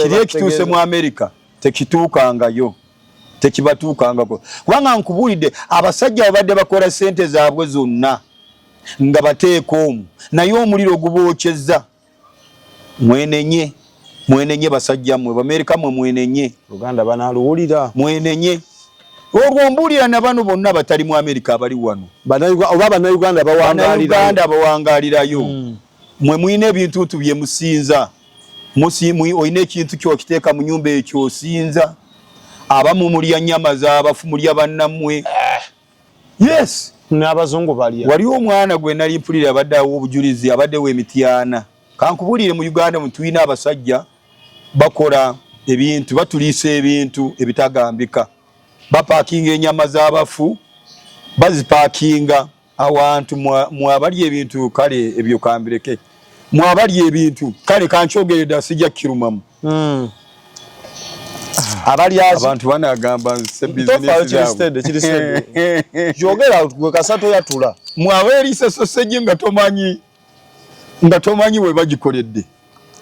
Kiri ekituuse mu Amerika tekituukangayo, tekibatuukangako, kubanga nkubuulidde abasajja babadde bakola sente zaabwe zonna nga bateeka omwo, naye omuliro gubookyezza. Mwenenye, mwenenye basajja mmwe Bamerika mmwe, mwenenye. Uganda banaluwulira. Mwenenye. Olwo mbuulira na bano bonna abatali mu Amerika abali wano, oba Bannayuganda Bannayuganda abawangalirayo, mwe mulina ebintuntu bye musinza. Olina ekintu kyokiteeka mu nyumba ekyo osinza. Abamu mulya nyama z'abafu, mulya bannammwe. Yes. N'abazungu balya. Waliwo omwana gwe nali mpulira abadde awa obujulizi, abadde w'emityana. Kankubuulire, mu Uganda mu tulina abasajja bakola ebintu, batuliisa ebintu ebitagambika, bapaakinga enyama z'abafu, bazipaakinga awantu mwabalya ebintu. Kale ebyo kambireke, mwabalya ebintu. Kale kankyogere dda, sijja kirumamu. Abalyazi. Abantu banagamba nse Tofaayo. bizinesi Kiri zaabwe. steady, kiri steady. Yogera gwe kasatu yatula. Mwabeeriisa sausage nga tomanyi we bagikoledde.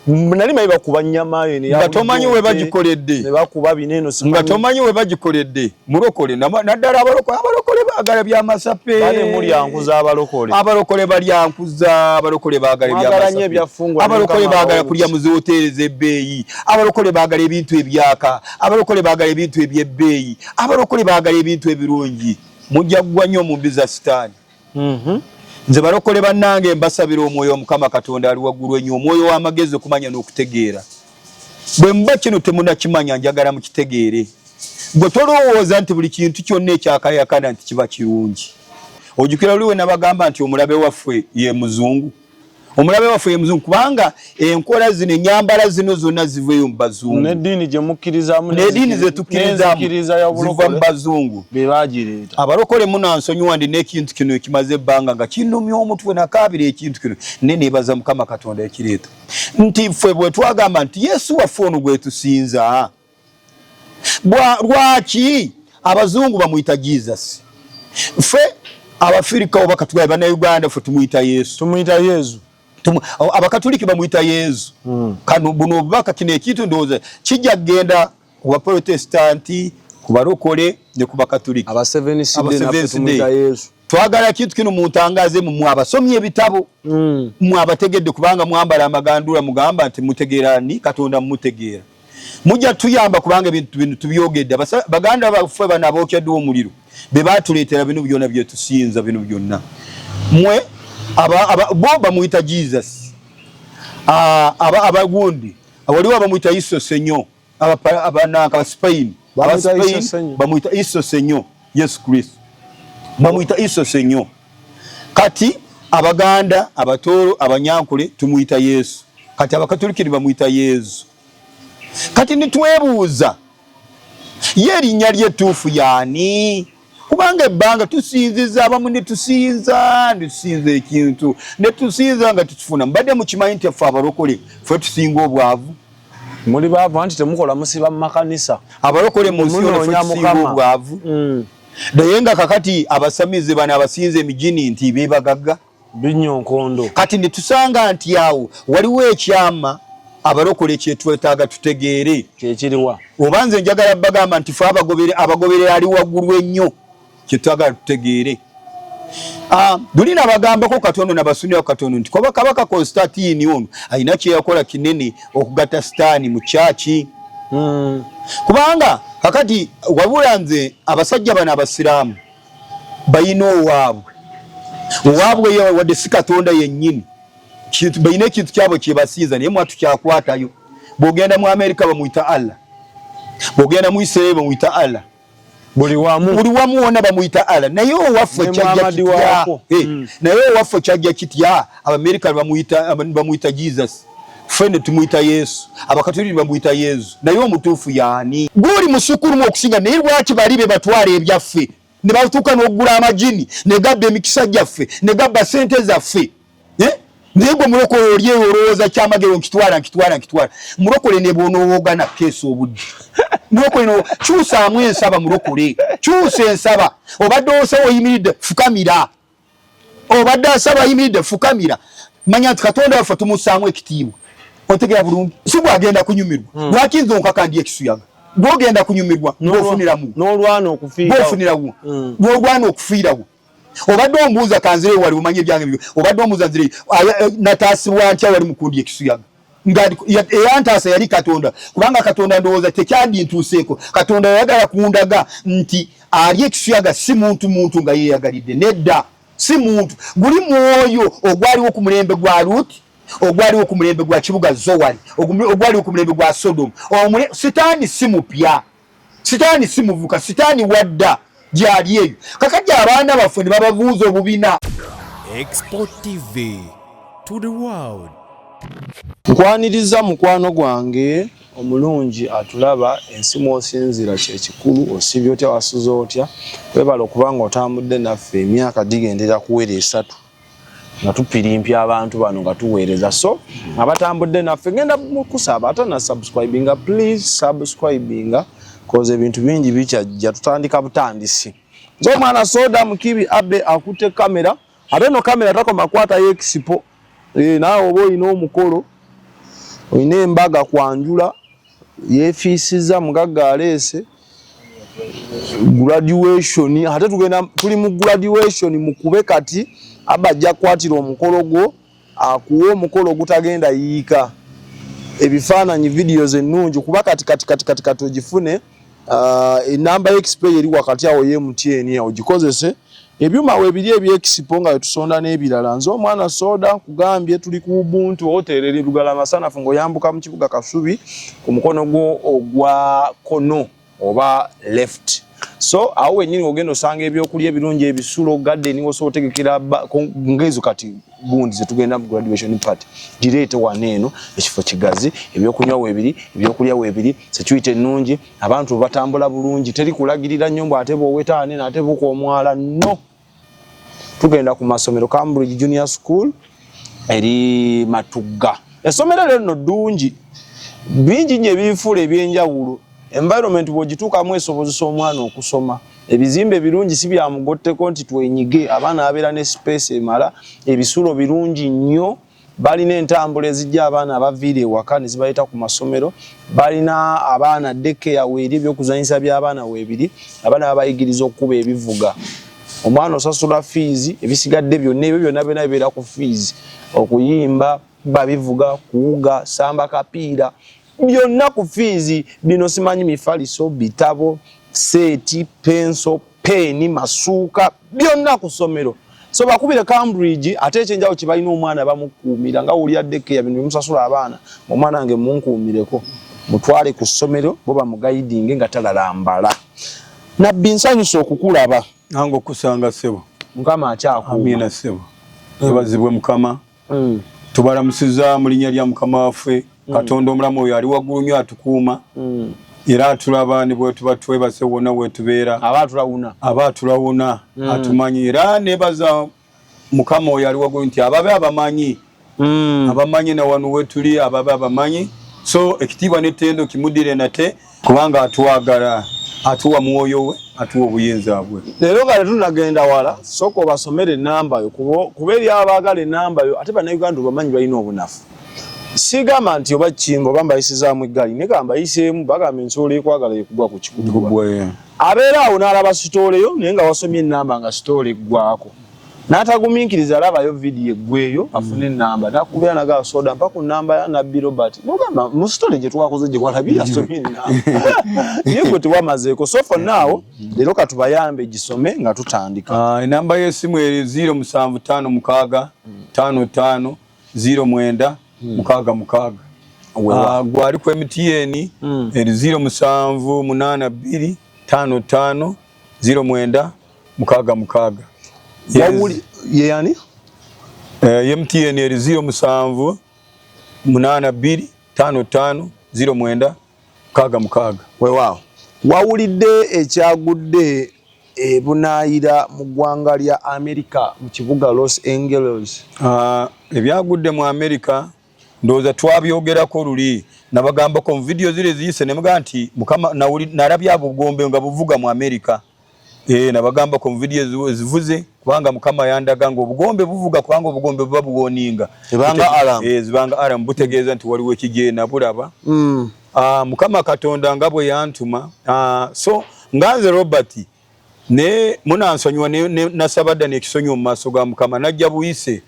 Nali manyi bakuba nnyama yo. Nga tomanyi we bagikoledde. Ne bakuba bino eno. Nga simanyi. tomanyi we bagikoledde. Mulokole naddala abalokole, abalokole baagala byamasape. Bane mulya nkuza abalokole. Abalokole balya nkuza, abalokole baagala Mwagala nnyo ebyamasape. ebyafungwa. Abalokole ne Mukama baagala abawa. Kulya mu ziwoteeri z'ebbeeyi. Abalokole baagala ebintu ebyaka. Abalokole baagala ebintu ebyebbeeyi. Abalokole baagala ebintu ebirungi. Mujja kugwa nnyo mu mbi za Sitaani. Nze balokole bannange mbasabira omwoyo Omukama Katonda ali waggulu ennyo, omwoyo w'amagezi okumanya n'okutegeera. Bwe muba kino temunakimanya, njagala mukitegeere. Gwe tolowooza nti buli kintu kyonna ekyakayakana nti kiba kirungi. Ojjukira luli we nabagamba nti omulabe waffe ye muzungu? Omulabe waffe ye muzungu, kubanga enkola zino, ennyambala zino zonna ziveeyo mu bazungu. N'eddiini gye mukkirizaamu. N'eddiini ze tukkirizaamu n'enzikiriza ziva y'obulokole mu bazungu. Be bagireeta. Abalokole munansonyiwa, ndi n'ekintu kino ekimaze ebbanga nga kinnumya omutwe. Nakaabira ekintu kino, ne neebaza Mukama Katonda ekireeta nti ffe bwe twagamba nti Yesu waffe ono gwe tusinza, lwaki abazungu bamuyita Jesus, ffe Abafirika oba katugabe Bannayuganda ffe tumuyita Yesu? Tumuyita Yezu. Abakatuliki bamuyita Yesu. Kano buno obubaka, kino ekintu ndowooza kijja kugenda ku Baprotestanti, ku balokole ne ku Bakatuliki. Aba Seventh Aba Day naffe Seventh tumuyita Day. Yesu. Twagala kintu kino muntangaze mumwe abasomye ebitabo, mwe abategedde, kubanga mwambala amagandula, mugamba nti mutegeera ni Katonda, mumutegeera. Mujja tuyamba, kubanga ebintu bino tubyogedde. Baganda baffe bano abookeddwa omuliro be batuleetera bino byonna byetusinza bino byonna. Mwe bo bamuyita Jesus. Ah, abagundi waliwo abamuyita Iso Senyo, abananka Abaspain. Bamuyita Abaspain. Iso Senyo. Bamuyita Iso Senyo. Yesu Kristo bamuyita Iso Senyo. Kati Abaganda, Abatooro, Abanyankole tumuyita Yesu. Kati Abakatoliki bamuyita Yezu. Kati nitwebuuza, ye erinnya ly'ettuufu yaani? Kubanga ebbanga tusinziza abamu, netusinza netusinza ekintu netusinza nga tukifuna. Mbadde mukimanyi nti ffe abalokole ffe tusinga obwavu? Muli baavu anti temukola, musiba mu makanisa. Abalokole mu nsi yonna ffe Munoonya tusinga Mukama. obwavu. Naye nga kakati abasamize bano abasinza emijini nti bebagagga. Binyonkondo. Kati netusanga nti awo waliwo ekyama abalokole kyetwetaaga tutegeere. Kyekiriwa? Oba nze njagala bagamba nti fe abagoberera ali waggulu ennyo, kyetwagala tutegeere. Ah, luli nabagambako katono, nabasunirako katono nti kuba Kabaka Konstantini ono alina kyeyakola kinene okugatta Sitaani mu kyaki. Kubanga kakati wabula nze abasajja bano abasiraamu bayina owaabwe, owaabwe wadde si Katonda yennyini, balina ekintu kyabwe kyebasinza, naye mwatu kyakwatayo. Bw'ogenda mu Amerika bamuyita Allah, bw'ogenda mu Isiraeri bamuyita Allah. Buli wamu. Buli wamu wonna bamuyita Allah. Naye owaffe Ne kyajja Muhammad kitya? waako. Eh, naye owaffe kyajja kitya? Abamerika bamuyita Jesus, ffe ne tumuyita Yesu, Abakatoliki bamuyita Yesu, naye omutuufu yaani? Gwoli musukulumu okusinga, naye lwaki bali be batwala ebyaffe ne batuuka n'okugula amagini ne gabba emikisa gyaffe ne gabba sente zaffe, eh? Naye gwe mulokole oli eyo olowooza kyamagero, nkitwala, nkitwala, nkitwala. Mulokole ne bw'onowoogana keesa obudde, mulokole no kyusaamu ensaba. Mulokole kyusa ensaba. Obadde osaba oyimiridde, fukamira. Obadde asaba ayimiridde, fukamira. Manya nti Katonda waffe tumusaamu ekitiibwa. Otegera bulungi, si gwagenda kunyumirwa. Lwaki nze onkaka ndi ekisuyaga? Gwogenda kunyumirwa ng'ofuniramu n'olwana okufiirawo. Gw'ofunirawo gw'olwana okufiirawo. Obadde ombuuza kanzire wali omanye ebyange byo, obadde ombuuza nzire nataasibwa ntya wali mukundi ekisuyaga, nga eyantaasa yali Katonda, kubanga Katonda ndowooza tekyandintuuseeko. Katonda yayagala kundaga nti ali ekisuyaga si muntu muntu nga yeeyagalidde, nedda, si muntu, guli mwoyo ogwaliwo ku mulembe gwa Luti, ogwaliwo ku mulembe gwa kibuga Zowali, ogwaliwo ku mulembe gwa Sodomu. Sitaani si mupya, sitaani si muvuka, sitaani wadda gyali eyo. Kakati abaana baffe ne bababuuza obubina. Export TV to the world. Nkwaniriza mukwano gwange omulungi atulaba ensi mw'osinziira kyekikulu, osibye otya, wasuze otya? Webale okuba nga otambudde naffe emyaka gigendera kuwera 3 nga tupirimpya abantu bano nga tuweereza. So abatambudde naffe, ngenda kusaba ate na subscribinga, please subscribinga, 'cause ebintu bingi bikyajja, tutandika butandisi. Nze omwana Soda Mukibi Abe akutte kamera, ate no kamera takoma kwatayo expo. Naawe oba olina omukolo, olina embaga, kwanjula, yeefiisiza mugagga, aleese graduation, ate tugenda tuli mu graduation, mukube kati aba ajja kukwatira omukolo gwo, akuwa omukolo ogutagenda yiika, ebifaananyi, videos ennungi. Kuba kati kati kati kati kati ogifune. Enamba y'expo eri wakati awo ye MTN, ogikozese. Ebyuma weebiri eby'expo nga wetusonda n'ebirala. Nze omwana Soda nkugambye tuli ku Ubuntu Hotel eri Lugala Masanafu, ng'oyambuka mu kibuga Kasubi ku mukono gwo ogwa kono oba left. So awo wennyini ogenda osanga ebyokulya ebirungi, ebisulo, garden wosobola otegekera ngezo. Kati gundi zetugenda mu graduation party gireete wano eno, ekifo kigazi, ebyokunywa weebiri, ebyokulya weebiri, security ennungi, abantu batambula bulungi, teri kulagirira nnyo mbu ate bw'owetaane nate buka omwala. No tugenda ku masomero, Cambridge Junior School eri Matugga. Essomero eryo nno ddungi, bingi nnyo ebinfuula ebyenjawulo. Environment bw'ogituukamu esobozesa omwana okusoma. Ebizimbe birungi, si bya mugotteko nti twenyige, abaana babeera ne space emala, ebisulo birungi nnyo, balina entambula ezijja abaana abaviira ewaka ne zibayita ku masomero, balina abaana daycare weeri, ebyokuzanyisa by'abaana weebiri, abaana babayigiriza okukuba ebivuga. Omwana osasula fees, ebisigadde byonna ebyo byonna byonna bibeera ku fees: okuyimba, kuba bivuga, kuwuga, samba kapiira, byonna ku fees. Bino simanyi mifaliso, bitabo, set, pencil, pen, masuuka, byonna ku ssomero. So bakubire Cambridge. Ate ekyenjawulo kye balina, omwana bamukuumira nga wulira daycare, bino bimusasula abaana, omwana wange munkuumireko, mutwale ku ssomero, bo bamuguidinge nga talalambala. Nabbi, nsanyusa okukulaba. Nange okusanga, ssebo. Mukama akyakuuma. Amiina, ssebo, ebazibwe Mukama. Tubalamusiza mu linnya lya Mukama waffe, Katonda omulamu oyo ali waggulu nnyo, atukuuma era atulaba ne bwe tuba twebase, wonna wetubeera. Aba atulawuna. Aba atulawuna, atumanyi. Era nebaza Mukama oyo ali waggulu nti ababe abamanyi, abamanyi na wano wetuli ababe abamanyi. So ekitiibwa n'ettendo kimuddire nate, kubanga atwagala, atuwa mwoyo we, atuwa obuyinza bwe. Leero nga tetunagenda wala, sooka obasomere enamba yo, kuba eri abaagala enamba yo. Ate Bannayuganda obamanyi balina obunafu. Sigamba nti oba kimba oba mbayisizaamu eggaali, naye gamba mbayiseemu, bagamba ensolo ekwagala ekugwa ku kikutuba. Abeera awo n'alaba story yo, naye nga wasomye enamba nga story eggwako, n'atagumiikiriza alabayo vidiyo eggweeyo afune enamba, nakubira nagaa, "Soda, mpa ku namba ya Nabbi Robert." Nogamba mu story gye twakoze gye walabye yasomye enamba, naye gwe tewamazeeko. So for now, leero katubayambe gisome nga tutandika. Enamba y'essimu eri 0756 55 09 66. Gwali ku MTN eri 0782 55 09 66. Ye yani? MTN eri 0782 55 09 66. Weewaawo, wawulidde ekyagudde ebunaayira mu ggwanga lya Amerika mu kibuga Los Angeles? Ebyagudde mu Amerika ndowooza twabyogerako luli, nabagambako mu vidiyo ziri eziyise, nemugamba nti Mukama nalabye obugombe nga buvuga mu Amerika. Nabagambako mu vidiyo ezivuze. Kubanga Mukama yandaga nga obugombe buvuga, kubanga obugombe buba buwoninga, Ebanga alarm. Zibanga alarm, butegeeza nti waliwo ekigenda bulaba. Mukama Katonda nga bwe yantuma, so nga nze Robert ne munansonyiwa ne nasaba dda n'ekisonyiwo mu maaso ga Mukama, najja buyise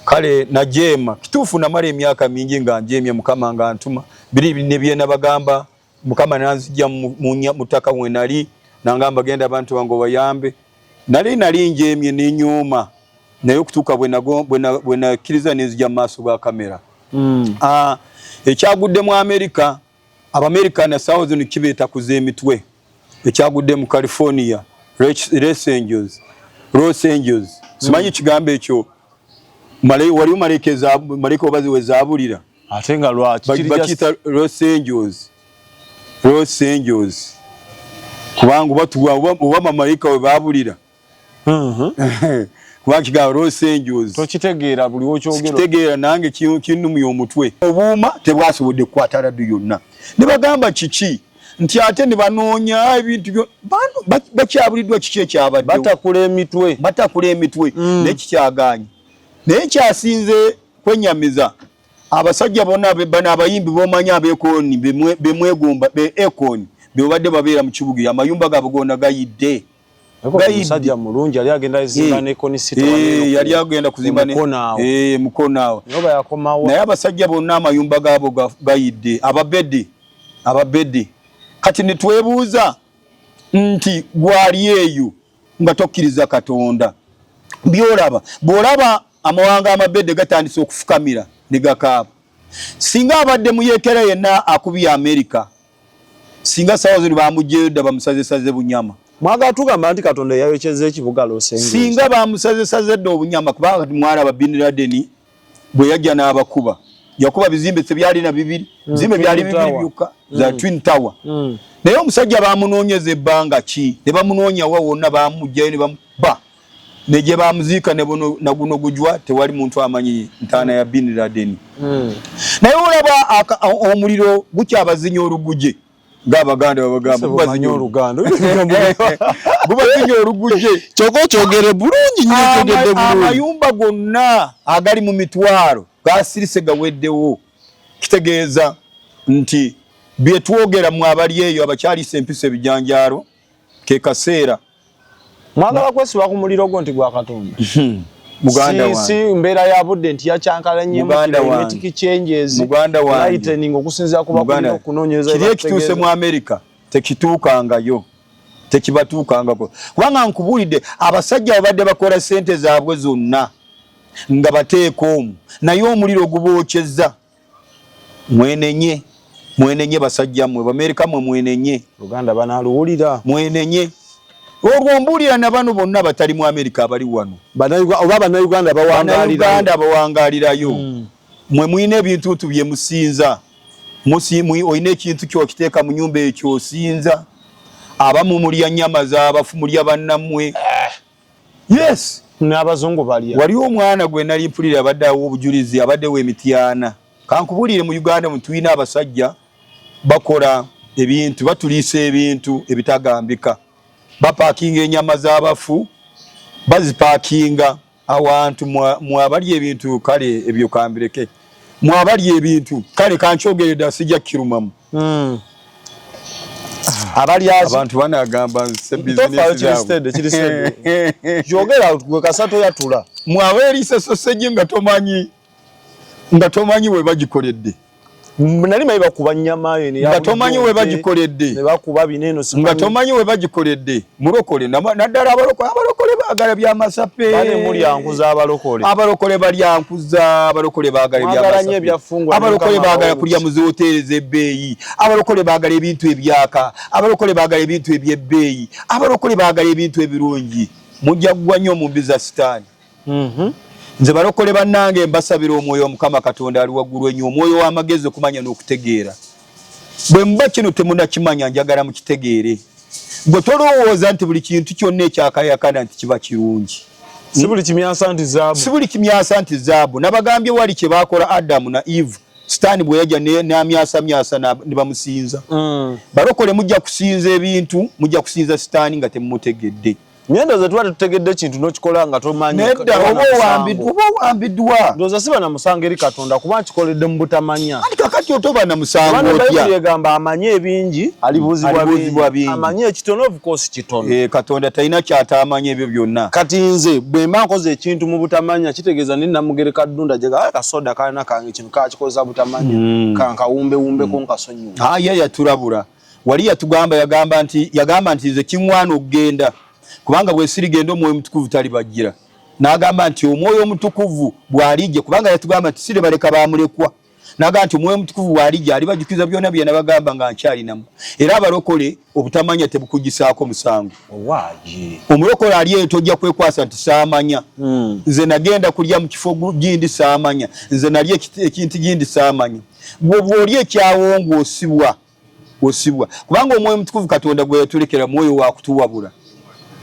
kale najeema. Kituufu namala emyaka mingi nga njeemye Mukama nga ntuma biri ne bye nabagamba. Mukama nanzijja mu ttaka we nali, nangamba genda abantu bange obayambe. Nali njeemye nenyooma, naye okutuuka bwe nakkiriza nenzija mu maaso ga kamera. Ekyagudde mu Amerika, Abamerika na saawa zino kibeetakuza emitwe. Ekyagudde mu California, Los Angeles, Los Angeles. Simanyi kigambo ekyo, waliwo malayika oba we zaabulira. Ate nga lwaki? Kiri Bakiyita Los Angeles, Los Angeles, kubanga oba bamalayika we baabulira. Kubanga kigambo Los Angeles tokitegeera buli wokyogera. Sikitegeera nange, kinnumya omutwe. Obuuma tebwasobodde kukwata laddu yonna, ne bagamba kiki nti ate ne banoonya ebintu bakyabuliddwa kiki ekyabaddewo. Batakula emitwe. Batakula emitwe. Naye kikyagaanye. Naye kyasinze kwenyamiza abasajja bonna bano abayimbi bomanyi ab'Akon bemwegomba be Akon bebadde babeera mu kibuga, amayumba gaabwe gonna gayidde. Omusajja mulungi yali agenda zimba ne Konisita. Yali agenda kuzimba ne Mukono awo. Noba yakomawo. Naye abasajja bonna amayumba gaabo gayidde, ababedi ababedi. Kati ne twebuuza nti gwali eyo nga tokkiriza Katonda, byolaba bw'olaba amawanga amabedde gatandise okufukamira ne gakaaba. Singa abadde muyekera yenna akubye Amerika, singa sawa zino bamugyeyo dda bamusazesaze bunyama. Mwagala tugamba nti Katonda yayokyeza ekibuga Los Angeles. Singa bamusazesaze dda obunyama, kubanga kati mwalaba Bin Laden bwe yajja n'abakuba, yakuba bizimbe tebyalina bibiri, bizimbe byali Twin bibiri Tower. byokka za Twin Tower. Naye omusajja bamunoonyeza ebbanga ki, ne bamunoonya wa wonna, bamugjayo ne bamuba ne gye bamuziika ne buno na guno gujwa, tewali muntu amanyi ntaana ya Bin Laden. Naye olaba omuliro gukyabazinya oluguje, ng'Abaganda babagamba gubazinya oluganda. Gubazinya oluguje. Kyokka okyogere bulungi nnyo, okyogedde bulungi. Amayumba gonna agali mu mitwalo gasirise, gaweddewo. Kitegeeza nti bye twogera mu abali eyo abakyalisa empisa ebijanjaalo, ke kaseera. Mwagala kwesiba ku muliro gwo nti gwa Katonda. Muganda Si, wange. si mbeera ya budde nti yakyankalanye, Muganda wange. climatic changes, Muganda wange. lightning, okusinziira ku bakulina Muganda, okunoonyereza. Kiri ekituuse mu Amerika tekituukangayo, tekibatuukangako, kubanga nkubuulidde abasajja babadde bakola sente zaabwe zonna nga bateeka omwo, naye omuliro gubookyezza. Mwenenye, mwenenye basajja mmwe Bamerika mmwe, mwenenye. Luganda banaaluwulira. Mwenenye. Olwo mbuulira na bano bonna abatali mu Amerika abali wano. Oba Bannayuganda bawangaalirayo. Bannayuganda abawangaalirayo, mwe mulina ebintuntu bye musinza. Olina ekintu kyokiteeka mu nyumba ekyo osinza. Abamu mulya nnyama z'abafu, mulya bannammwe. Yes. N'abazungu balya. Waliwo omwana gwe nali mpulira abadde awa obujulizi, abadde w'Emityana. Kankubuulire, mu Uganda mu tulina abasajja bakola ebintu, batuliisa ebintu ebitagambika, bapaakinga enyama z'abafu, bazipaakinga awantu mwabalya ebintu. Kale ebyo kambireke, mwabalya ebintu, kale kankyogere dda, sijja kirumamu. Abalyazi. Abantu banagamba nse Tofaayo, bizinesi kiri zaabwe. steady, kiri steady. Kyogera gwe kasatu yatula. Mwabeeriisa soseji nga tomanyi we bagikoledde. Nali manyi bakuba nnyama yo. Nga tomanyi we bagikoledde. Ne bakuba bino eno Nga simanyi. tomanyi we bagikoledde. Mulokole naddala abalokole, abalokole baagala byamasape. Bane mulya nkuza abalokole. Abalokole balya nkuza, abalokole baagala Mwagala nnyo ebyamasape. ebyafungwa. Abalokole Mukama baagala abawa. kulya mu ziwoteeri z'ebbeeyi. Abalokole baagala ebintu ebyaka. Abalokole baagala ebintu eby'ebbeeyi. Abalokole baagala ebintu ebirungi. Mujja kugwa nnyo mu mbi za Sitaani. Nze balokole bannange mbasabira omwoyo wa Mukama Katonda ali waggulu ennyo, omwoyo w'amagezi okumanya n'okutegeera. Bwe muba kino temunakimanya, njagala mukitegeere. Gwe tolowooza nti buli kintu kyonna ekyakayakana nti kiba kirungi. Si buli kimyansa nti zaabu. Si buli kimyasa nti zaabu. Nabagambye wali kye baakola Adamu na Eve, Sitaani bwe yajja n'amyasamyasa ne bamusinza. Balokole mujja kusinza ebintu, mujja kusinza Sitaani nga temumutegedde. Nyendo ze tuba tutegedde kintu n'okikola nga tomanyi. Nedda, oba owambiddwa. Ndowooza siba na musango eri Katonda kuba nkikoledde mu butamanya. Anti kakati otoba na musango otya? Bayibuli egamba amanyi ebingi alibuuzibwa bingi. Amanyi ekitono of course kitono. Eh, Katonda talina ky'ataamanya ebyo byonna. Kati nze bwe mba nkoze ekintu mu butamanya kitegeeza ne Namugereka Ddunda gye ga kasoda kalina kange kino kakikoza butamanya. Kankawumbewumbeko nkasonyiwe. Ah, ye yatulabula. Wali yatugamba yagamba nti nze kiŋŋwana okugenda kubanga bwe sirigenda omwoyo omutukuvu talibajjira. N'agamba nti omwoyo omutukuvu bw'alijja, kubanga yatugamba nti siribaleka baamulekwa. N'agamba nti omwoyo omutukuvu bw'alijja alibajjukiza byonna bye nabagamba nga nkyalinamu. Era abalokole obutamanya tebukugisaako musango. Omulokole ali eyo tojja kwekwasa nti saamanya. Nze nagenda kulya mu kifo gindi saamanya. Nze nalya ekintu gindi saamanya. Gwe bw'olya ekyawongo osibwa. Osibwa kubanga omwoyo omutukuvu Katonda gwe yatulekera mwoyo wa kutuwabula.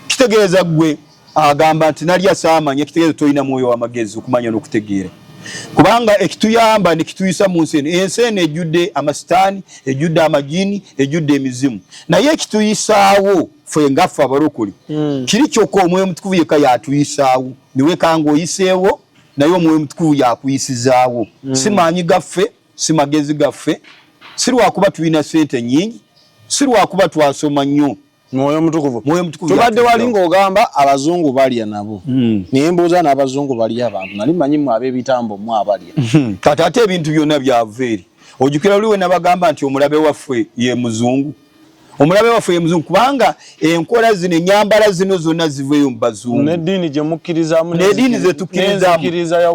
Kitegeeza gwe agamba nti nalya saamanya, kitegeeza tolina mwoyo w'amagezi okumanya n'okutegeera. Kubanga ekituyamba ne kituyisa mu nsi eno, ensi eno ejjudde amasitaani, ejjudde amajini, ejjudde emizimu, naye ekituyisaawo ffe nga ffe abalokole kiri kyokka omwoyo omutukuvu yekka yatuyisaawo. Niwekanga oyiseewo naye omwoyo omutukuvu yakuyisizaawo. Si maanyi gaffe, si magezi gaffe, si lwakuba tulina ssente nnyingi, si lwakuba twasoma nnyo. Mwoyo mutukuvu. Mwoyo mutukuvu. Tubadde wali ng'ogamba abazungu balya nabo. Naye mbuuza n'abazungu balya abantu. Nali mmanyi mmwe ab'ebitambo mmwe abalya. Kati ate ebintu byonna byava eri. Ojjukira luli we nabagamba nti omulabe waffe ye muzungu. Omulabe waffe ye muzungu kubanga enkola zino, ennyambala zino zonna ziva eyo mu bazungu. N'eddiini gye mukkirizaamu n'eddiini ze tukkirizaamu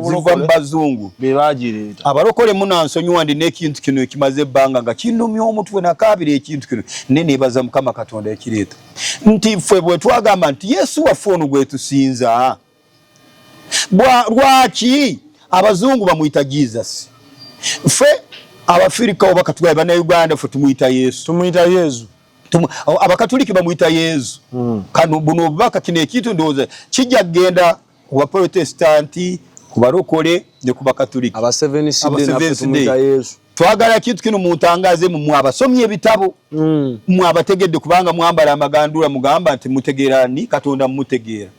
ziva mu bazungu. Be baagireeta. Abalokole munansonyiwa ndi n'ekintu kino ekimaze ebbanga nga kinnumya omutwe, nakaabira ekintu kino ne neebaza Mukama Katonda ekireeta. Nti ffe bwe twagamba nti Yesu waffe ono gwe tusinza, lwaki abazungu bamuyita Jesus? Ffe Abafirika oba katugabe Bannayuganda ffe tumuyita Yesu. Tumuyita Yesu. Abakatuliki bamuyita Yesu. Kano buno obubaka kino ekintu ndowooza kijja kugenda ku Baprotestanti, ku balokole ne ku Bakatuliki. Aba Seventh Day naffe tumuyita Yesu. Twagala kintu kino muntangaze mu mwe abasomye ebitabo. Mwe abategedde kubanga mwambala amagandula mugamba nti mutegeera ni Katonda mumutegeera.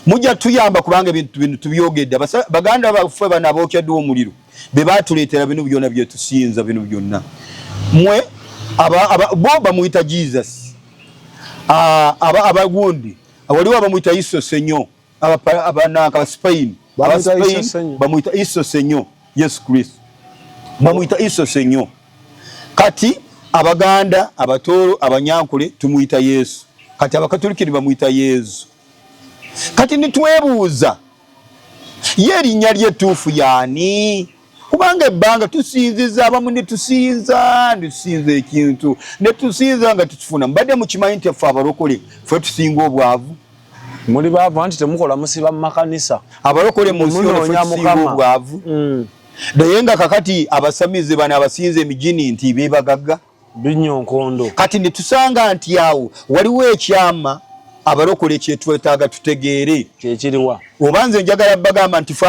Mujja tuyamba kubanga ebintu bino tubyogedde. Baganda baffe bano abookyadde omuliro be baatuleetera bino byonna bye tusinza bino byonna. Mwe bo bamuyita Jesus. Abagundi waliwo abamuyita Iso Senyo, Abaspain bamuyita Iso Senyo, Yesu Kristo bamuyita Iso Senyo. Kati Abaganda, Abatooro, Abanyankole tumuyita Yesu. Kati Abakatoliki bamuyita Yesu. Kati nitwebuuza ye erinnya lye ttuufu yaani? Kubanga ebbanga tusinziza abamu ne tusinza ekintu ne tusinza nga tutufuna. Mbadde mukimanyi nti ffe abalokole ffe tusinga obwavu. Muli baavu anti temukola musiba mu makanisa. Abalokole mu nsi yonna ffe tusinga obwavu. Naye nga kakati abasamize bano abasinza emijini nti beebagagga. Binyonkondo. Kati ne tusanga nti awo waliwo ekyama abalokole kye twetaaga tutegeere. Kyekiriwa. Oba nze njagala bagamba nti ffe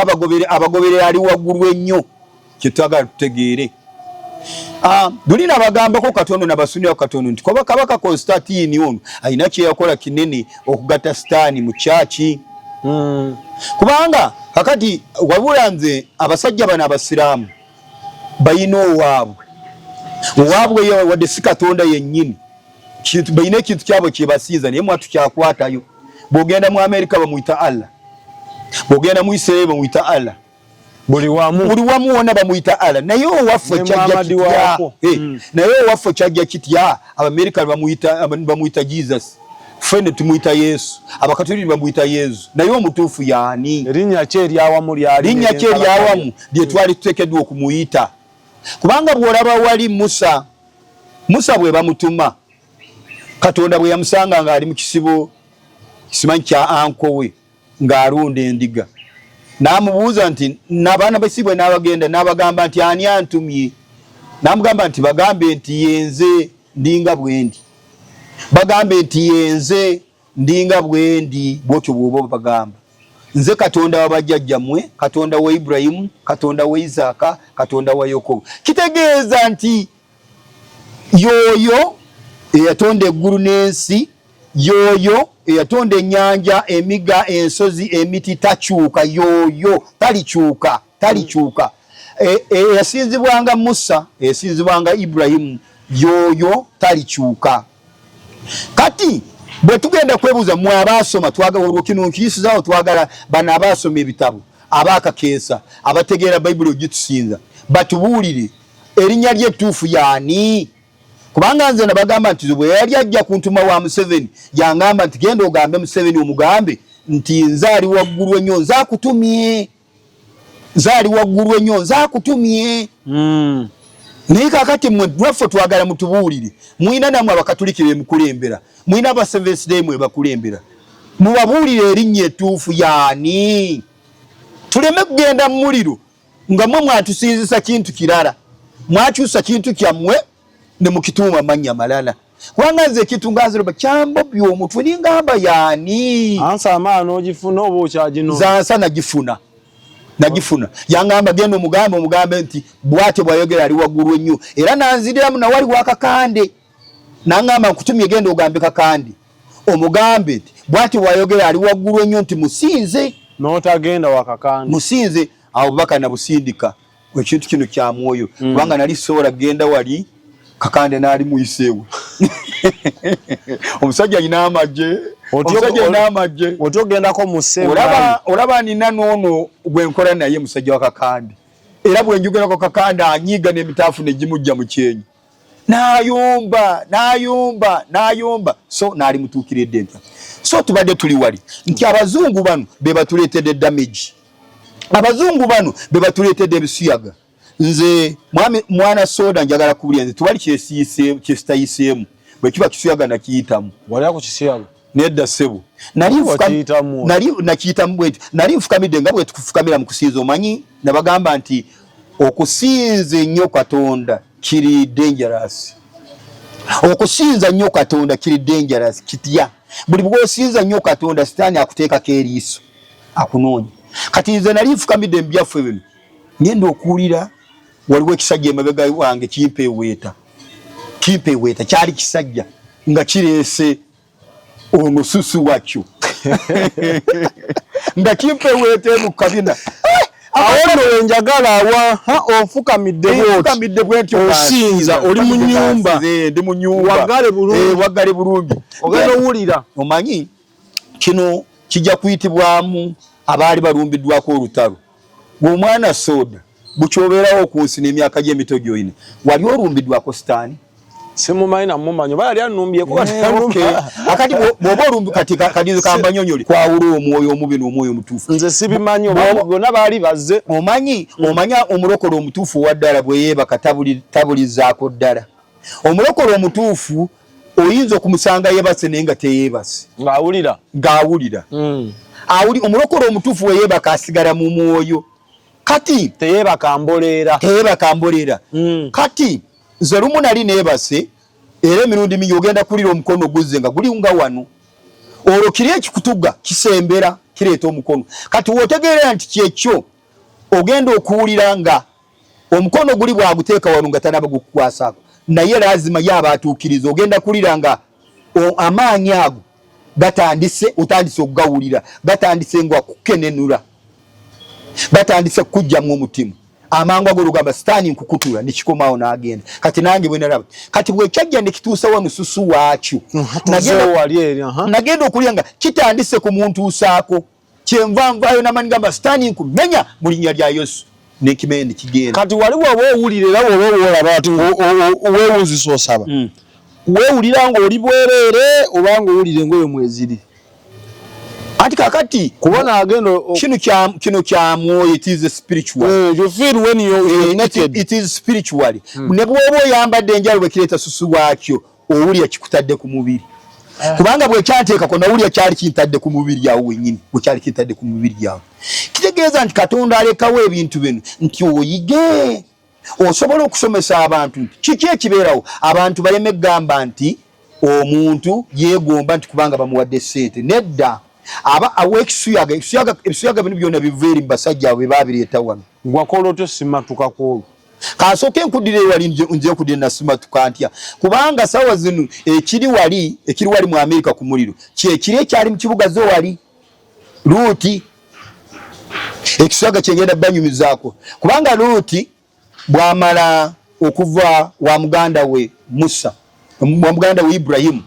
abagobere ali waggulu ennyo kye twagala tutegeere. Luli nabagambako katono nabasunira katono nti kuba Kabaka Constantine ono alina kye yakola kinene okugatta Sitaani mu kyaki. Kubanga kakati wabula nze abasajja bano abasiraamu balina owaabwe. Owaabwe wadde si Katonda yennyini. Balina ekintu kyabwe kye basinza naye mwatu kyakwatayo. Bw'ogenda mu Amerika bamuyita Allah. Bw'ogenda mu Israel bamuyita Allah. Buli wamu. Buli wamu wonna bamuyita Allah. Naye owaffe kyajja kitya? Naye owaffe kyajja kitya? Abamerika bamuyita Jesus. Ffe ne tumuyita Yesu. Abakatoliki bamuyita Yesu. Naye omutuufu y'ani? Erinnya ki eryawamu lyali? Linnya ki eryawamu lye twali tuteekeddwa okumuyita? Kubanga bw'olaba wali Musa, Musa bwe bamutuma, Katonda bwe yamusanga ng'ali mu kisibo simanyi kya ankowe ng'alunda endiga, n'amubuuza nti n'abaana basibwe n'abagenda n'abagamba nti ani antumye? N'amugamba nti bagambe nti yenze ndinga bwendi, bagambe nti yenze ndinga bwendi, bw'otyo bw'oba bagamba nze Katonda wa bajjajjammwe, Katonda wa Ibulayimu, Katonda wa Isaaka, Katonda wa Yakobo. Kitegeeza nti yoyo eyatonda eggulu n'ensi, yoyo Eyatonda ennyanja, emiga, ensozi, emiti, takyuka. Yoyo talikyuka, talikyuka. Eyasinzibwanga Musa, eyasinzibwanga Iburahimu, yoyo talikyuka. Kati bwe tugenda kwebuuza mwe abaasoma, twagala olwo kino nkiyisizaawo, twagala bano abaasoma ebitabo, abaakakeesa, abategeera Bayibuli ogitusinza, batubuulire erinnya ly'ettuufu yaani. Kubanga nze nabagamba nti bwe yali ajja kuntuma wa Museveni, yangamba nti genda ogambe Museveni, omugambe nti nze ali waggulu ennyo nze akutumye, nze ali waggulu ennyo nze akutumye. Naye kaakati mmwe lwaffe twagala mutubuulire, mulina nammwe Abakatuliki be mukulembera, mulina aba Seventh Day mwe bakulembera, mubabuulire erinnya ettuufu yaani, tuleme kugenda mu muliro nga mmwe mwatusinzisa kintu kirala, mwakyusa kintu kyammwe ne mukituuma amannya malala. Kubanga nze ekintu nga nziroba kyambobya omutwe, ningamba yaani. Ansa amaana ogifuna oba okyaginona? Nze ansa nagifuna, nagifuna. Yangamba genda omugambe, omugambe nti bw'atyo bw'ayogera ali waggulu ennyo. Era nanziriramu nawali wa Kakande, nangamba nkutumye genda ogambe Kakande, omugambe nti bw'atyo bw'ayogera ali waggulu ennyo nti musinze. N'otagenda wa Kakande. Musinze. Awo obubaka nabusindika. Ekintu kino kya mwoyo. Kubanga nali sobola kugenda wali Kakande n'ali muyiseewo. Omusajja alina amagye. Omusajja alina amagye. Otyo ogendako mu ssente. Olaba nina n'ono gwe nkola naye musajja wa Kakande. Era bwe njogerako Kakande anyiiga n'emitaafu ne gimujja mu kyenyi. N'ayomba, n'ayomba, n'ayomba. So n'ali mutuukiridde ntya. So tubadde tuli wali nti abazungu bano be batuleetedde damage. Abazungu bano be batuleetedde ebisiyaga. Nze mwami mwana soda njagala kubulya nze tewali kyesitayiseemu. Bwe kiba kisiyaga nakiyitamu. Wali ako kisiyaga? Nedda ssebo. Nali nakiyitamu bwe nti. Nali nfukamidde nga bwe tufukamira mu kusinza, omanyi nabagamba nti okusinza ennyo Katonda kiri dangerous. Okusinza nnyo Katonda kiri dangerous kitya? Buli bw'osinza nnyo Katonda Sitaani akuteekako eriiso akunoonya. Kati nze nali nfukamidde mu byaffe bino, ngenda okuwulira waliwo ekisajja emabega wange kimpeeweeta, kimpeeweeta. Kyali kisajja nga kireese ono susu wakyo nga kimpeeweeta emu kabina. Awo nno wenjagala awa, ha, ofukamidde bw'oti. Nfukamidde bwe ntyo Osinza, wansi. oli mu nnyumba. Ndi mu nnyumba. Waggale bulungi. Waggale bulungi. Ogenda owulira. Omanyi kino kijja kuyitibwamu abaali balumbiddwako olutalo. Omwana soda bukyobeerawo ku nsi n'emyaka gy'emito gy'olina, wali olumbiddwako Sitaani? Simumanyi na mumanyi, oba yali annumbyeko kati Akati bw'oba olumbi kati kati kambanyonyole kwawula omwoyo omubi n'omwoyo omutuufu. Nze sibimanyi, oba bonna baali bazze. Omanyi omulokole omutuufu owa ddala bwe yeebaka tabulizaako ddala. Omulokole omutuufu oyinza okumusanga yeebase naye nga teyeebase. Ng'awulira. Ng'awulira. Omulokole omutuufu we yeebaka asigala mu mwoyo. Kati teyeebaka mboleera. Teyeebaka mboleera. Kati nze lumu nali neebase, era emirundi mingi ogenda kulira omukono guzze nga guli nga wano. Olwo kiri ekikutuga kisembera kireeta omukono. Kati w'otegeerera nti kyekyo, ogenda okuwulira nga omukono guli bw'aguteeka wano nga tanaba gukukwasaako, naye lazima ye aba atuukiriza. Ogenda kulira nga amaanyi ago gatandise, otandise okugawulira, gatandise nga kukenenula, batandise kukujjamu omutima. Amangu ago olugamba Sitaani nkukutula, nekikomawo n'agenda. Kati nange bwe nalaba, kati bwe kyajja ne kituusa wano susu waakyo, nagenda okulya nga kitandise kumuntuusaako. Kyenva nvaayo n'amaanyi gamba Sitaani nkumenya mu linnya lya Yesu, nekimenya ne kigenda. Kati wali bw'oba owulira era bw'oba owolaba ati weewunzisa osaba, weewulira ng'oli bwereere oba ng'owulira engoye mweziri? Anti kakati kubona agenda kino kya mwoyo, it is spiritual. You feel when you naked. It is spiritual. Ne bw'oba oyambadde enjalo bwe kireeta susu waakyo, owulira kikutadde ku mubiri. Kubanga bwe kyanteekako nawulira kyali kintadde ku mubiri awo wennyini, bwe kyali kintadde ku mubiri awo. Kitegeeza nti Katonda alekawo ebintu bino nti oyige osobola okusomesa abantu nti kiki ekibeerawo, abantu baleme kugamba nti omuntu yeegomba nti kubanga bamuwadde ssente. Nedda, aba aw'ekisuyaga, ebisuyaga bino byonna biva eri mu basajja abo be baabireeta wano. Gwakola otyo simatuka ku olwo? Kansooke nkuddire wali, nje nkuddire nasimatuka ntya, kubanga sawa zino ekiri wali, ekiri wali mu Amerika ku muliro kyekiri ekyali mu kibuga zo wali Luuti. Ekiswaga kyengenda banyumizaako, kubanga Luuti bwamala okuva wa muganda we Musa, wa muganda we Ibrahimu,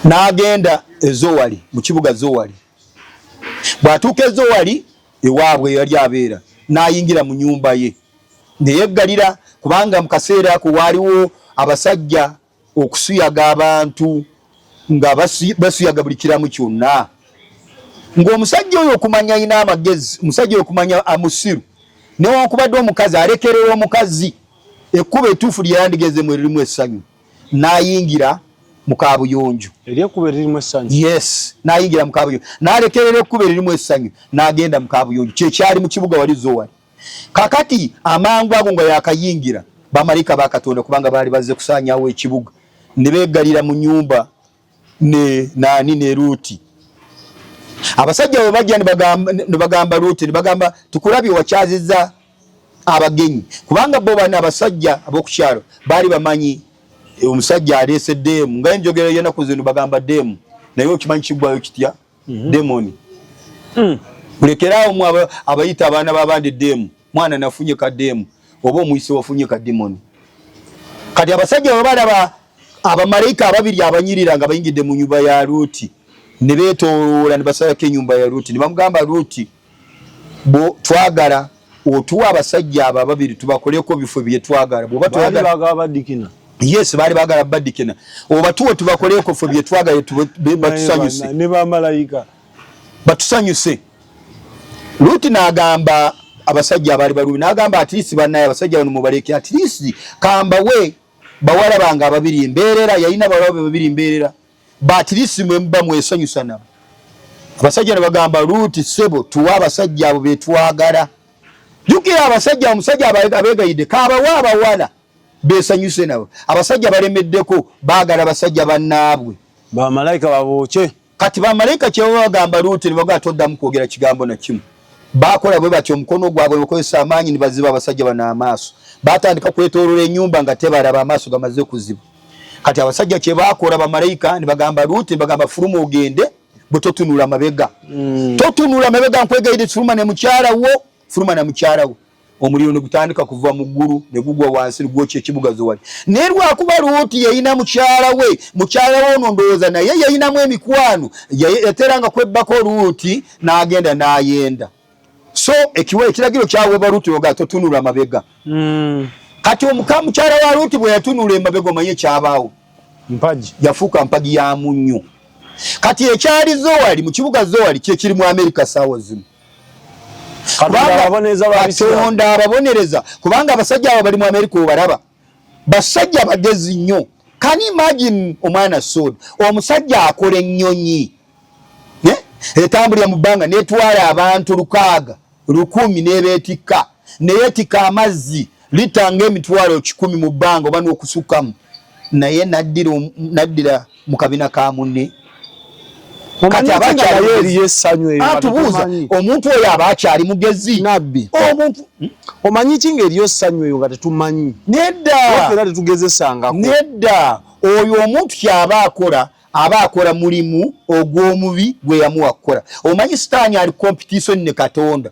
n'agenda ezowali mu kibuga Zowali. Bw'atuuka ezowali ewaabwe yali abeera, n'ayingira mu nyumba ye neyeggalira, kubanga mu kaseera ako waaliwo abasajja okusuyaga abantu nga basuyaga buli kiramu kyonna. Ng'omusajja oyo okumanya alina amagezi, omusajja oyo okumanya amusiru, newankubadde omukazi alekerera omukazi ekkubo ettuufu lye yandigezemu eririmu essanyu, n'ayingira mu kaabuyonjo. Eri ekkubo eririmu essanyu. Yes, n'ayingira mu kaabuyonjo, n'alekerera ekkubo eririmu essanyu, n'agenda mu kaabuyonjo. Kyekyali mu kibuga wali Zowali. Kakati amangu ago nga yakayingira, bamalayika ba Katonda, kubanga baali bazze kusaanyaawo ekibuga, ne beeggalira mu nyumba ne nani ne Luuti. Abasajja bwe bajja ne bagamba Luuti, ne bagamba, tukulabye wakyazizza abagenyi, kubanga bo bano abasajja ab'oku kyalo baali bamanyi omusajja aleese deemu, nga enjogera y'ennaku zino bagamba deemu, naye okimanyi kiggwayo kitya? Demoni. Mulekeraawo mu abayita abaana b'abandi deemu. Mwana nafunye ka deemu, oba omuyise wafunye ka demoni. Kati abasajja bwe balaba abamalayika ababiri abanyirira nga bayingidde mu nyumba ya Luuti, ne beetooloola ne basalako ennyumba ya Luuti, ne bamugamba, Luuti, bo twagala otuwa abasajja abo ababiri tubakoleko bifo bye twagala. Bw'oba toyagala, yes, baali baagala badikina, obatuwe tubakoleko ffe bye twagala, batusanyuse ne bamalayika, batusanyuse. Luuti n'agamba abasajja abaali balumi, n'agamba, at least bannaye abasajja bano mubaleke, at least kambawe bawala bange ababiri embeerera. Yalina bawala be babiri embeerera, ba at least mwe muba mwesanyusa nabo. Abasajja ne bagamba Luuti, ssebo, tuwe abasajja abo betwagala. Jjukira abasajja, omusajja abeegayidde kabawe abawala besanyuse nabo. Abasajja balemeddeko, baagala basajja bannaabwe. Bamalayika babooke. Kati bamalayika kyebaba bagamba Luuti, ne bagamba, toddamu kwogera kigambo na kimu. Bakola bwe batyo, omukono gwabwe bakozesa amaanyi ne baziba abasajja bano amaaso. Batandika kwetoolola ennyumba nga tebalaba, amaaso gamaze kuziba. Kati abasajja kye bakola, bamalayika ne bagamba Luuti, ne bagamba, fuluma ogende, bwe totunula mabega. Totunula mabega, nkwegayidde, fuluma ne mukyala wo, fuluma na mukyala wo. Omuliro ne gutandika kuva mu ggulu ne gugwa wansi ne gwokya ekibuga Zowali. Naye lwakuba Luuti yayina mukyala we, mukyala we ono ndowooza naye yayinamu emikwano, yateranga kwebbako Luuti n'agenda n'ayenda. So ekiwa ekiragiro kyaweebwa Luuti oga totunula mabega. Kati omuka mukyala wa Luuti bwe yatunula emabega, omanye ekyabaawo? Mpagi. Yafuuka mpagi ya munnyo. Kati ekyali Zowali, mu kibuga Zowali, kyekiri mu Amerika saawa zino. Katonda ababonereza kubanga abasajja abo bali mu Amerika obalaba basajja bagezi nnyo. Can you imagine, omwana soda, omusajja akola ennyonyi etambulira mu bbanga netwala abantu 600 1,000 nebeetikka, neyeetikka amazzi lita nga 100,000 mu bbanga oba n'okusukkamu, naye naddira mu kabina ka munne. Kati abakyali essanyu eyo. Atubuuza, omuntu oyo aba akyali mugezi? Nabbi. Omuntu Omanyi ki nga eriyo ssanyu eyo nga tetumanyi? Nedda. Era tetugezesangako. Nedda, oyo omuntu kyaba akola, aba akola mulimu ogw'omubi gwe yamuwa kukola. Omanyi Sitaani ali competition ne Katonda.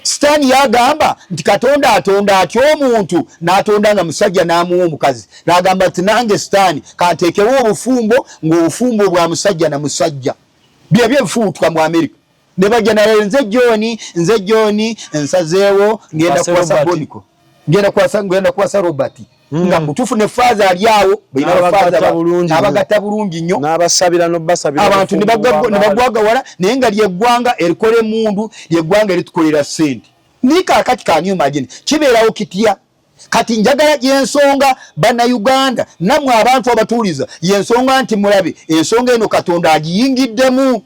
Sitaani yagamba nti Katonda atonda atya omuntu n'atonda nga musajja n'amuwa omukazi? N'agamba nti nange Sitaani kanteekewo obufumbo ng'obufumbo bwa musajja na musajja. Byebyo ebifuutuka mu Amerika ne bajja naye, nze John, nze John nsazeewo ngenda kuwasa Boniko, ngenda kuwasa Robert. Nga mutuufu ne faaza ali awo, abagatta bulungi nnyo. N'abasabira n'obasabira. Abantu ne bagwagawala, naye nga lyeggwanga erikola emundu, lyeggwanga eritukolera ssente. Naye kaakati can you imagine kibeerawo kitya? Kati njagala yensonga Bannayuganda nammwe abantu abatuuliza, yensonga nti mulabe ensonga eno Katonda agiyingiddemu.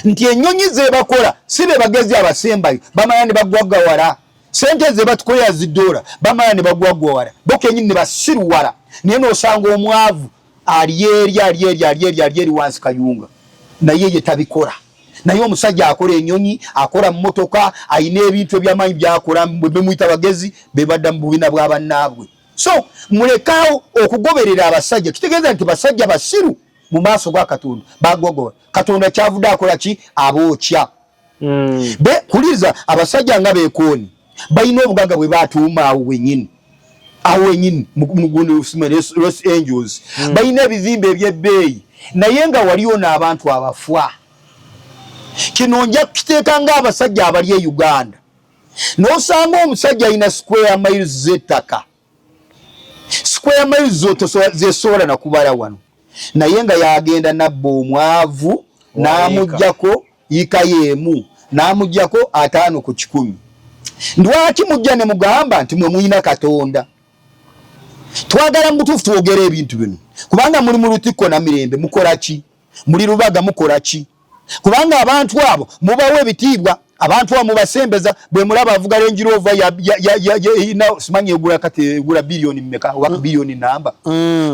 Nti ennyonyi zebakola si be bagezi abasembayo, bamala ne bagwagawala. Sente ze batukolera zidoola, bamala ne bagwagwawala, bo kenyini ne basiruwala. Naye n'osanga omwavu ali eri, ali eri, ali eri, ali eri wansi Kayunga, naye ye tabikola. Naye omusajja akola enyonyi, akola mmotoka, alina ebintu ebyamaanyi byakola, bemuyita bagezi, bebadda mu bubina bwa bannaabwe. So mulekaawo okugoberera abasajja, kitegeeza nti basajja basiru mu maaso ga Katonda, bagogoba Katonda kyavudde akola ki? Abookya. Be kuliza abasajja nga bekooni balina obugaga bwe batuuma awo wenyini, awo wenyini mu Los Angeles. Balina ebizimbe eby'ebbeeyi, naye nga waliyo n'abantu abafa. Kino nja kukiteeka ng'abasajja abali e Uganda, n'osanga omusajja alina square miles z'ettaka, square miles zesobola nakubala wano, naye nga yagenda nabba omwavu n'amuggyako yika y'emu, n'amuggyako 50 ku 100. Lwaki mujja ne mugamba nti mwe mulina Katonda? Twagala mu butuufu twogere ebintu bino, kubanga muli mu Lutikko na Mirembe mukola ki? Muli Lubaga mukola ki? Kubanga abantu abo mubawa ebitiibwa, abantu abo mubasembeza. Bwe mulaba avuga Range Rover simanyi egula kati egula biliyoni mmeka oba biliyoni namba,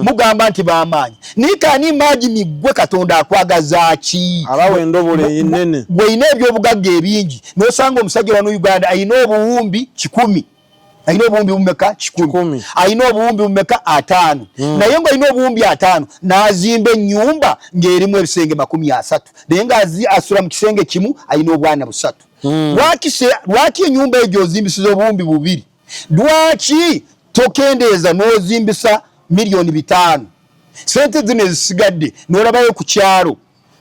mugamba nti b'amaanyi. Naye kani imagine gwe Katonda akwagaza ki? Abawa endobolo ennene. Gw'olina ebyobugagga ebingi, n'osanga omusajja wano Uganda alina obuwumbi 100, alina obuwumbi bumeka? 100. Alina obuwumbi bumeka? 50. Naye ng'olina obuwumbi 50, n'azimba ennyumba ng'erimu ebisenge 30, naye ng'asula mu kisenge kimu, alina obwana busatu. Lwaki ennyumba eyo gy'ozimbisiza obuwumbi 2, lwaki tokendeeza n'ozimbisa miliyoni 5? Sente zino ezisigadde n'olabayo ku kyalo,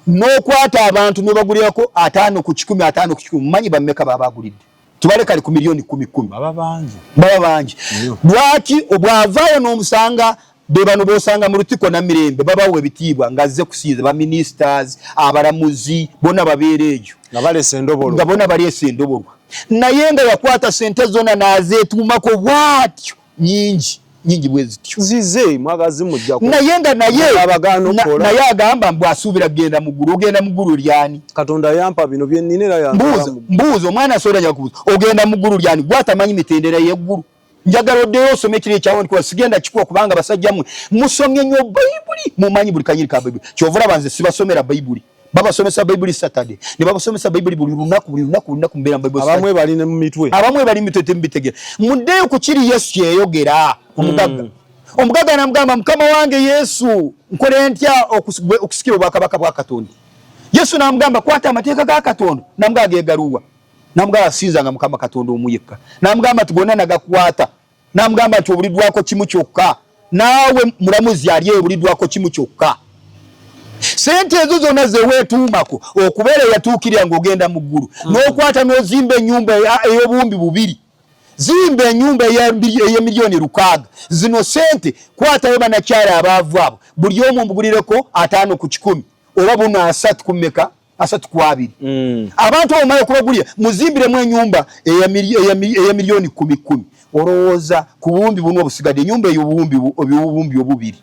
n'okwata abantu n'obagulirako 50 ku 100, 50 ku 100. Mumanyi bammeka baba agulidde? Tubale kale ku miliyoni kumi kumi. Baba bangi. Baba bangi. Lwaki obwavaayo n'omusanga be bano b'osanga mu Lutikko na Mirembe, babawa ebitiibwa ng'azze kusinza, ba ministers, abalamuzi, bonna babeera eyo. Nga baleese endobolo. Nga bonna baleese endobolwa, naye nga yakwata sente zonna n'azeetuumako bw'atyo, nyingi nyingi bwe zityo. Zize mwagazi mujjako. Naye nga naye agamba mbu asuubira kugenda mu ggulu. Ogenda mu ggulu lyani? Katonda yampa bino bye nnina era yampa. Mbuuza omwana asobola nja kubuuza ogenda mu ggulu lyani, gwatamanyi mitendera y'eggulu? Njagala oddeyo osome ekiro ekyawandiikibwa, sigenda kikuwa kubanga basajja mmwe musomye nnyo Bayibuli, mumanyi buli kanyiri ka Bayibuli. Kyova olaba nze sibasomera Bayibuli. Babasomesa Bayibuli Saturday, ne babasomesa Bayibuli buli lunaku, buli lunaku, buli lunaku mubeera mu Bayibuli. Abamwe bali ne mu mitwe. Abamwe bali mu mitwe, temubitegera. Muddeyo ku kiri Yesu kyeyayogera ku mugagga. Omugagga namugamba, "Mukama wange Yesu, nkole ntya okusikira obwakabaka bwa Katonda?" Yesu namugamba, "Kwata amateeka ga Katonda." Namugamba, "Gegaluwa?" Namugamba, "Sinzanga Mukama Katonda omu yekka." Namugamba nti, "Gonna nagakwata." Namugamba nti, "Obuliddwako kimu kyokka." Naawe mulamuzi ali ebuliddwako kimu kyokka. Sente ezo zonna zeweetuumako okubeera eyatuukirira ng'ogenda mu ggulu, n'okwata n'ozimba ennyumba ey'obuwumbi 2, zimba ennyumba ey'emiliyoni 6. Zino sente kwatayo banakyala abaavu abo, buli omu mbugulireko 50 ku 100, oba buno 30 ku mmeka? 30 ku 20. Abantu abo mala okubagulira, muzimbiremu ennyumba eya miliyoni kumi kumi. Olowooza ku buwumbi buno obusigadde, ennyumba eyo obuwumbi obubiri,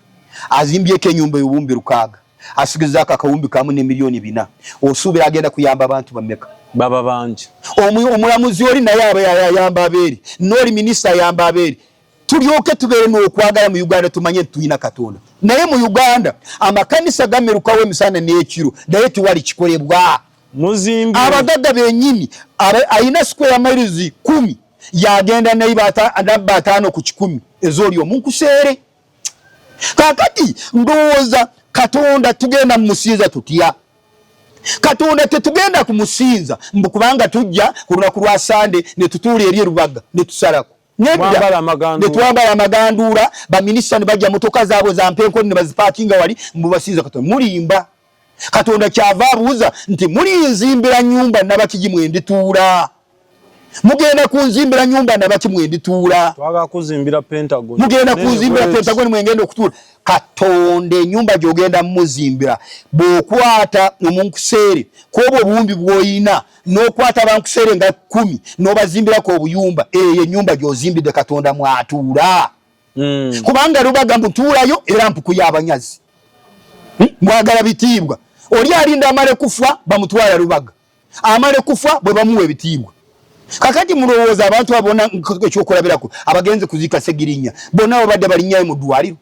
azimbyeko ennyumba ey'obuwumbi 6, asigazaako akawumbi kamu ne miliyoni 4, osuubira agenda kuyamba abantu bameka? Baba bangi. Omulamuzi oli naye aba ayamba abeeri, n'oli minisita ayamba abeeri. Tulyoke tubeere n'okwagala mu Uganda, tumanye nti tulina Katonda. Naye mu Uganda amakanisa gamerukawo emisana n'ekiro, naye tewali kikolebwa. Muzimbi. Abagagga bennyini alina square miles 10, yagenda nabba 50 ku 100 ez'oli omunkuseere. Kakati ndowooza Katonda tugenda mumusinza tutya? Katonda tetugenda kumusinza mbu kubanga tujja ku lunaku lwa Sande ne tutuula eri erubaga ne tusalako. Mwambala amaganduula. Netwambala amaganduula, baminisita ne bajja motoka zaabwe za mpenkoni ne bazipaakinga wali, mbu basinza Katonda. Mulimba. Katonda kyava abuuza nti, "Mulinzimbira nyumba nabaki mwe ndituula? Mugenda kunzimbira nyumba nabaki mwe ndituula?" Twagala kuzimbira Pentagon. Mugenda kunzimbira Pentagon mwengenda okutuula? Katonda ennyumba gy'ogenda mumuzimbira, bw'okwata omunkuseere kwobwo obuwumbi bw'oyina, n'okwata bankuseere nga 10 n'obazimbirako obuyumba, eyo ennyumba gy'ozimbidde Katonda mwatuula. Kubanga Lubaga mbutuulayo era mpuku y'abanyazi. Mwagala bitiibwa. Oli alinda amale kufa bamutwala Lubaga, amale kufa bwe bamuwa ebitiibwa. Kakati mulowooza abantu abona, ekyokulabirako, abagenze kuziika Segirinya, bonna babadde balinnyayo mu ddwaliro?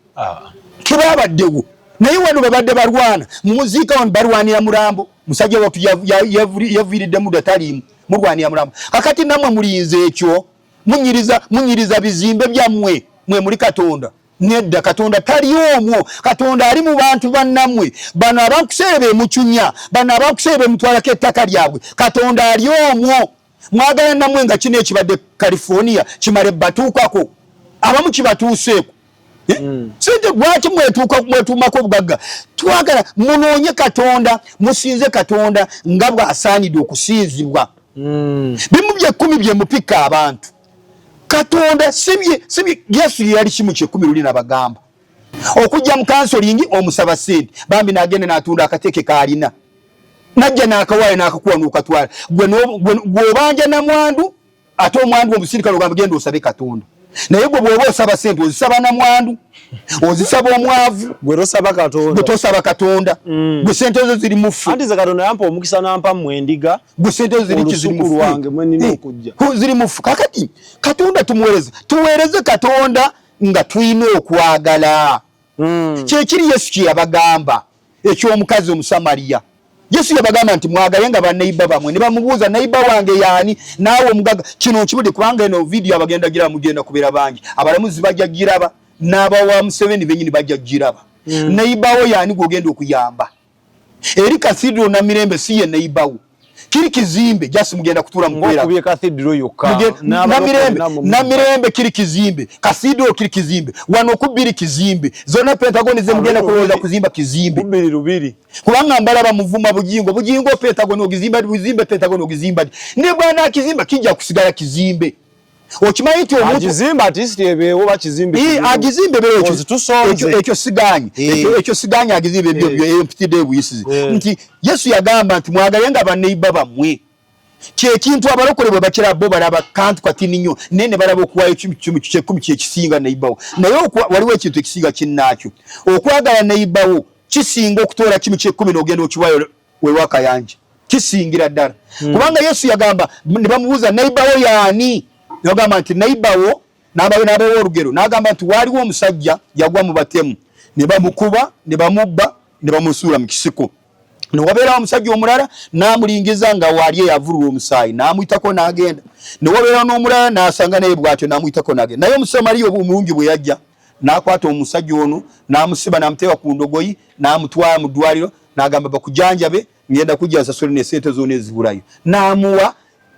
Tebabaddewo. Naye wano babadde balwana mumuziika wano balwanira mulambo, musajja wattu yaviiriddemu dda taliimu, mulwanira mulambo. Kakati nammwe mulinze ekyo, munyiriza munyiriza bizimbe byammwe, mwe muli Katonda. Nedda, Katonda tali omwo. Katonda ali mu bantu bannammwe bano abankuseere bemucunya, bano abankuseere bemutwalako ettaka lyabwe. Katonda ali omwo. Mwagala nammwe nga kino ekibadde California kimale batuukako, abamu kibatuuseeko. Sente lwaki mwetuuka mwetuumako obugagga? Twagala munoonye Katonda, musinze Katonda nga bw'asaanidde okusinzibwa. Bimu byekkumi bye mupika abantu Katonda sibye sibye. Yesu ye yali kimu kyekkumi luli nabagamba okujja mu kansolingi omusaba sente, bambi n'agenda n'atunda akateeke k'alina, najja n'akawaayo n'akakuwa n'okatwala. Gwe gw'obanja namwandu, ate omwandu omusirikale ogamba genda osabe Katonda. Naye gwe bw'oba osaba sente ozisaba namwandu, ozisaba omwavu, gwe tosaba Katonda, gwe tosaba Katonda. Gwe sente ezo ziri mufu. Anti ze Katonda yampa omukisa n'ampa mmwe endiga, gwe sente ezo ziri kiziri mufu lwange mwe nina okujja ziri mufu. Kakati Katonda tumuweereze, tuweereze Katonda nga tulina okwagala. Kyekiri Yesu kye yabagamba eky'omukazi Omusamaliya. Yesu yabagamba nti mwagale nga baneiba bamwe, ne bamubuuza neiba wange yaani? Naawe omugaga kino nkibudde, kubanga eno vidiyo abagenda giraba mugenda kubeera bangi, abalamuzi bajja giraba, n'abawa Museveni benyini bajja giraba. Neibawo yaani gwogenda okuyamba? Eri cathedral na mirembe si ye neibawo, kiri kizimbe jasi mugenda kutuula mukwera cathedral yokka namirembe namirembe kiri kizimbe, cathedral kiri kizimbe, wano kubiri kizimbe, zonna Pentagon ze mugenda kulowooza kuzimba kizimbe kubiri lubiri, kubanga mbalaba muvuma Bujingo. Bujingo Pentagon ogizimba buzimbe, Pentagon ogizimba ne bwana kizimba kijja kusigala kizimbe. Okimanyi nti omuntu agizimba ati ebeewo bakizimbe, agizimbe beewo, ekyo siganyi, ekyo siganyi, agizimbe ebyo empitidde ebuyisizi nti Yesu yagamba nti mwagale nga baneiba bammwe. Kyekintu abalokole bwe bakira bo balaba kantu katini nnyo, naye ne balaba okuwaayo kyekkumi kyekisinga neibawo. Naye waliwo ekintu ekisinga kinnaakyo, okwagala neibawo kisinga okutoola kimu kyekkumi n'ogenda okiwaayo wewa akayanja, kisingira ddala. Kubanga Yesu yagamba ne bamubuuza neibawo yaani, nagamba nti neibawo n'abawa olugero, n'agamba nti waaliwo omusajja yagwa mu batemu ne bamukuba ne bamubba ne bamusuula mu kisiko. Ne wabeerawo omusajja omulala n'amulingiza nga waali eyavulula omusaayi n'amuyitako n'agenda. Ne wabeerawo n'omulala n'asanga naye bw'atyo n'amuyitako n'agenda. Naye Omusamaliya omulungi bwe yajja n'akwata omusajja ono n'amusiba n'amuteeka ku ndogoyi n'amutwala mu ddwaliro n'agamba bakujanjabe, ngenda kujja nsasule ne sente zonna ezibulayo, n'amuwa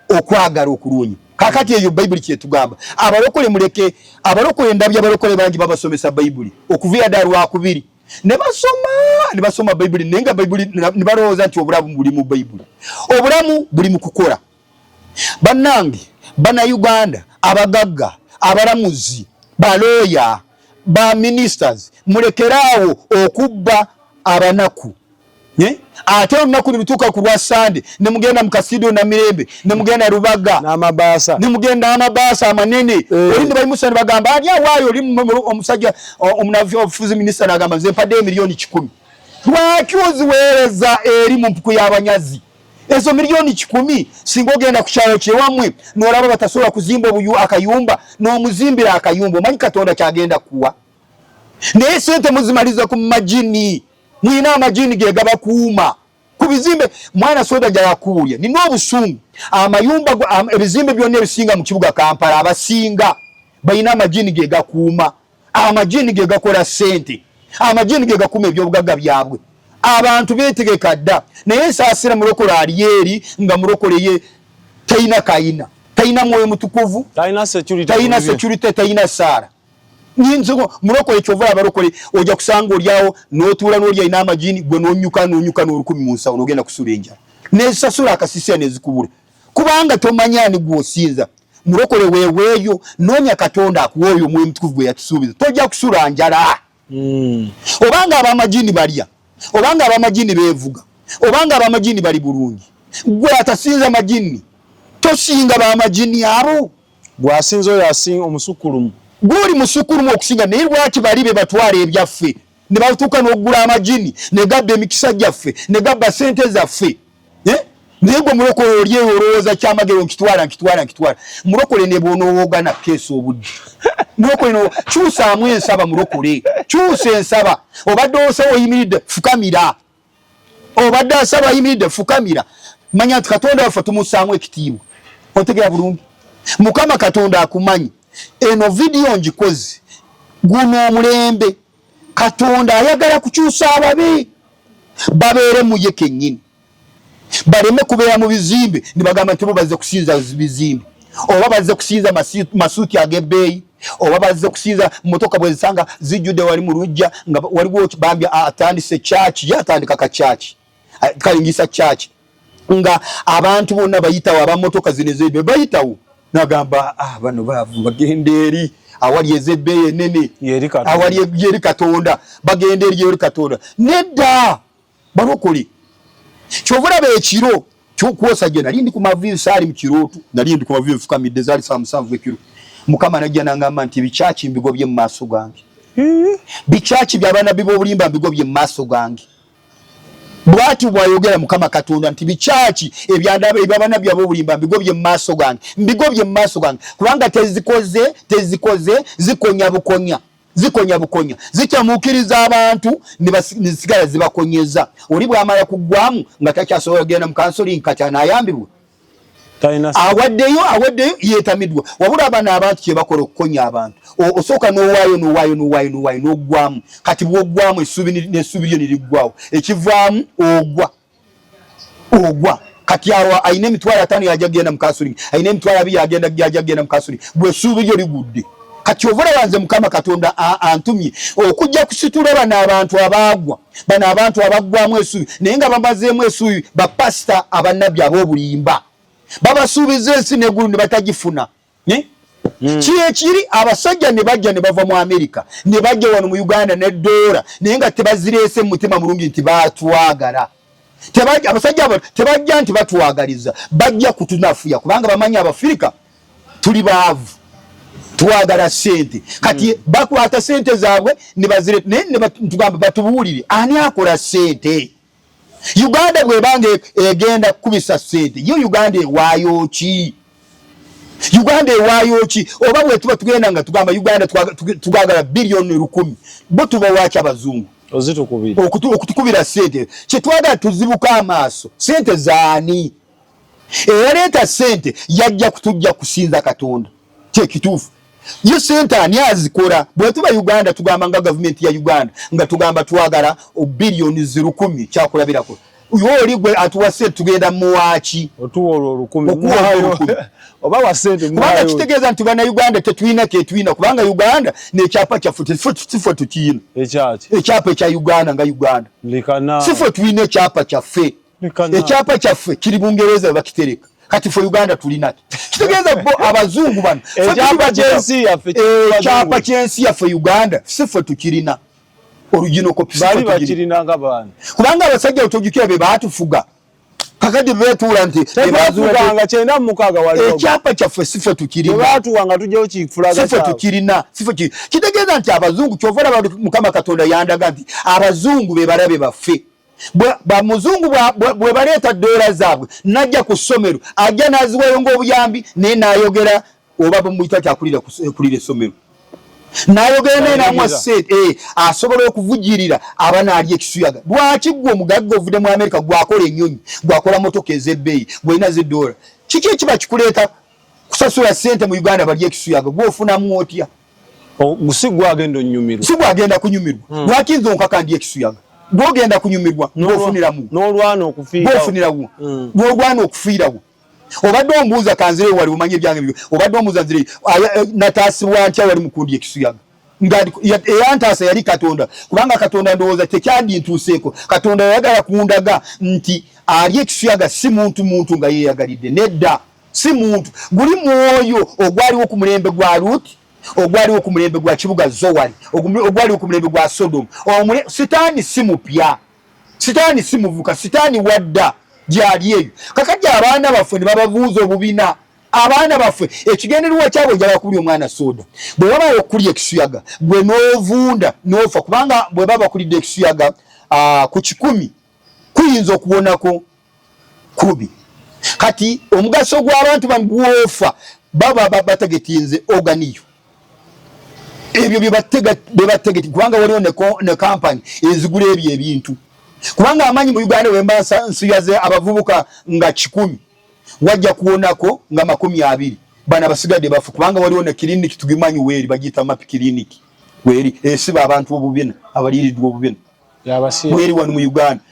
okwagala okulungi. Kakati eyo Bayibuli kyetugamba abalokole muleke. Abalokole ndabye abalokole bangi babasomesa Bayibuli okuviira ddala lwakubiri ne basoma ne basoma Bayibuli, naye nga Bayibuli ne balowooza nti obulamu buli mu Bayibuli. Obulamu buli mu kukola. Bannange Bannayuganda, abagagga, abalamuzi, balooya, ba ministers, mulekeraawo okubba abanaku. Ate olunaku lutuuka ku lwa Sande ne mugenda mu Kasido na Mirembe, ne mugenda Rubaga n'amabaasa, ne mugenda amabaasa amanene. Oli ne bayimusa ne bagamba ani awaayo, oli omusajja omunafuzi minisita n'agamba nze mpaddeyo 100,000,000. Lwaki oziweereza eri mu mpuku y'abanyazi ezo 100,000,000? Singa ogenda ku kyalo kyewammwe n'olaba batasobola kuzimba obuyu akayumba, n'omuzimbira akayumba, omanyi Katonda kyagenda kuwa. Naye sente muzimaliza ku majini, mulina amajini ge gabakuuma ku bizimbe. Mwana soda njayakuwulya nina obusungu. Amayumba ebizimbe byonna ebisinga mu kibuga Kampala, abasinga balina amajini ge gakuuma, amajini ge gakola sente, amajini ge gakuuma ebyobugagga byabwe. Abantu beetegeka dda. Naye nsaasira mulokole ali eri nga mulokole ye talina kayina, talina mwoyo mutukuvu, talina security, talina saara. Nyinza mulokole kyova abalokole ojja kusanga oliawo n'otuula n'oli alina amajini, gwe n'onyuka n'onyuka n'olukumi mu nsawo n'ogenda kusula enjala nezisasula akasisira nezikubula, kubanga tomanya ani gw'osinza. Mulokole weeweeyo, noonya Katonda akuwa oyo omwoyo mutukuvu gwe yatusuubiza, tojja kusula njala. Obanga abamajini balya, obanga abamajini beevuga, obanga abamajini bali bulungi, gwe atasinza majini tosinga bamajini abo. Gwasinza oyo asinga omusukulumu, gwoli musukulumu okusinga. Naye lwaki bali be batwala ebyaffe ne batuuka n'okugula amajini ne gabba emikisa gyaffe ne gabba sente zaffe? Naye gwe mulokole oli eyo olowooza kyamagero, nkitwala nkitwala nkitwala. Mulokole ne bw'onowoogana keesa obudde. Mulokole no kyusaamu ensaba, mulokole kyusa ensaba. Obadde osaba oyimiridde, fukamira. Obadde asaba ayimiridde, fukamira. Manya nti Katonda waffe tumussaamu ekitiibwa. Otegera bulungi, Mukama Katonda akumanyi. Eno vidiyo ngikoze guno omulembe, Katonda ayagala kukyusa ababi babeere muye kennyini, baleme kubeera mu bizimbe ne bagamba nti bo bazze kusinza bizimbe, oba bazze kusinza masuuti ag'ebbeeyi, oba bazze kusinza motoka bwezisanga zijjudde wali mu lujja nga waliwo bambi atandise kyaki, ye atandika ka kyaki kayingisa kyaki nga abantu bonna bayitawo, abamotoka zino ez'ebbeeyi bayitawo, nagamba ah, bano baavu bagenda eri awali ez'ebbeeyi enene, awali eri Katonda, bagenda eri eri Katonda. Nedda balokole, kyova olaba ekiro kyokwosa gye nali ndi ku maviivi, saali mu kirooto, nali ndi ku maviivi nfukamidde, zaali saa 7 ekiro. Mukama najja nangamba nti bikyaki mbigobye mu maaso gange, bikyaki byabanabbi b'obulimba mbigobye mu maaso gange. Bwati bwayogera Mukama Katonda nti bikyaki ebyabanabbi ab'obulimba mbigobye mu maaso gange, mbigobye mu maaso gange, kubanga tezikoze, tezikoze, zikonya bukonya, zikonya bukonya, zikyamuukiriza abantu nezisigala zibakonyeza. Oli bwamala kuggwamu nga takyasobola kugenda mu counseling, kati anaayambibwa awaddeyo, awaddeyo, yeetamiddwa. Wabula bano abantu kyebakola okukonya abantu, osooka n'owaayo n'owaayo n'owaayo n'owaayo n'oggwamu. Kati bw'oggwamu essuubi n'essuubi lyo neriggwawo, ekivaamu ogwa, ogwa. Kati awo alina 50,000 yajja kugenda mu counseling, alina 20,000 agenda, yajja kugenda mu counseling, gwe essuubi lyo ligudde. Kati ova olaba nze Mukama Katonda antumye okujja kusitula bano abantu abaagwa, bano abantu abaggwamu essuubi naye nga bamazeemu essuubi. Bapasita abannabbi ab'obulimba babasuubiza ensi n'eggulu ne batagifuna. Kyekiri abasajja ne bajja ne bava mu Amerika ne bajja wano mu Uganda ne doola, naye nga tebazireese mu mutima mulungi nti batwagala. Abasajja abo tebajja nti batwagaliza, bajja kutunafuya kubanga bamanyi Abafirika tuli baavu, twagala sente. Kati bakwata sente zaabwe nebazire, naye tugamba batubuulire ani akola sente. Uganda bwebanga egenda kukubisa sente, yo Uganda ewaayo ki? Uganda ewaayo ki? Oba bwetuba tugenda nga tugamba Uganda tugagala 1,000,000,000, bo tubawaaki abazungu okutukubira sente? Kyetwagala tuzibuka amaaso, sente zaani? Eyaleeta sente yajja kutujja kusinza Katonda, kyekituufu. Ye sente ani azikola? Bwetuba Uganda tugamba nga gavumenti ya Uganda nga tugamba twagala 1,000,000,000, kyakulabirako, oli gwe atuwa sente tugenda muwaaki? Kubanga kitegeeza nti bannayuganda tetulina ketulina, kubanga Uganda nekyapa kyaffe sife tukiyina. Ekyapa ekya Uganda nga Uganda sife tulina ekyapa kyaffe. Ekyapa kyaffe kiri Bungereza bakitereka. Kati fe Uganda tulina, kitegeeza bo abazungu bano ekyapa kyensi yaffe Uganda sife tukirina original copy, kubanga abasajja otojjukira be baatufuga, kakati betuula nti ekyapa kyaffe sife tukirina, sife tukirina. Kitegeeza nti abazungu, kyova olaba Mukama Katonda yandaga nti abazungu be balabe baffe. Bamuzungu bwe baleeta doola zaabwe najja ku ssomero, ajja n'aziwayo ng'obuyambi, naye n'ayogera oba bamuyita kyakulira essomero, n'ayogera naye n'amuwa sente, asobola okuvujjirira aba n'alya ekisuyaga. Lwaki gwe omugagga ovudde mu Amerika, gwakola ennyonyi, gwakola motoka ez'ebbeeyi, gwolina zidoola, kiki ekiba kikuleeta kusasula sente mu Uganda balya ekisuyaga? Gwofunamu otya? Si gwagenda onyumirwa? Si gwagenda kunyumirwa. Lwaki nze onkaka ndi ekisuyaga? Gwogenda kunyumirwa, gwofuniramu n'olwana okufiirawo. Gwofunirawo, gwolwana okufiirawo. Obadde ombuuza kanzire wali omanye ebyange byo, obadde ombuuza nzire nataasibwa ntya wali mukundi ekisuyaga, nga eyantaasa yali Katonda, kubanga Katonda ndowooza tekyandintuuseeko. Katonda yayagala kundaga nti ali ekisuyaga si muntu muntu nga yeeyagalidde, nedda, si muntu. Guli mwoyo ogwaliwo ku mulembe gwa Luti, ogwaliwo ku mulembe gwa kibuga Zowali, ogwaliwo ku mulembe gwa Sodomu. Sitaani si mupya, sitaani si muvuka, sitaani wadda gyali eyo. Kakati abaana baffe ne bababuuza obubina, abaana baffe ekigendererwa kyabwe njagala kulya omwana soda, bwe bamala okukulya ekisuyaga gwe n'ovunda n'ofa, kubanga bwe baba bakulidde ekisuyaga ku 100 kuyinza okuwonako 10. Kati omugaso gw'abantu bano gwofa baba bategetinze organiyo ebyo byebategeti, kubanga waliwo ne kampani ezigula ebyo ebintu. Kubanga amanyi mu Uganda wemba nsiyaze abavubuka nga 100 wajja kuwonako nga 20 bana basigadde bafu, kubanga waliwo ne kiliniki tugimanyi weeri bagiyita Mapi kiliniki weeri esiba abantu obubina abaliiriddwa obubina weeri wano mu Uganda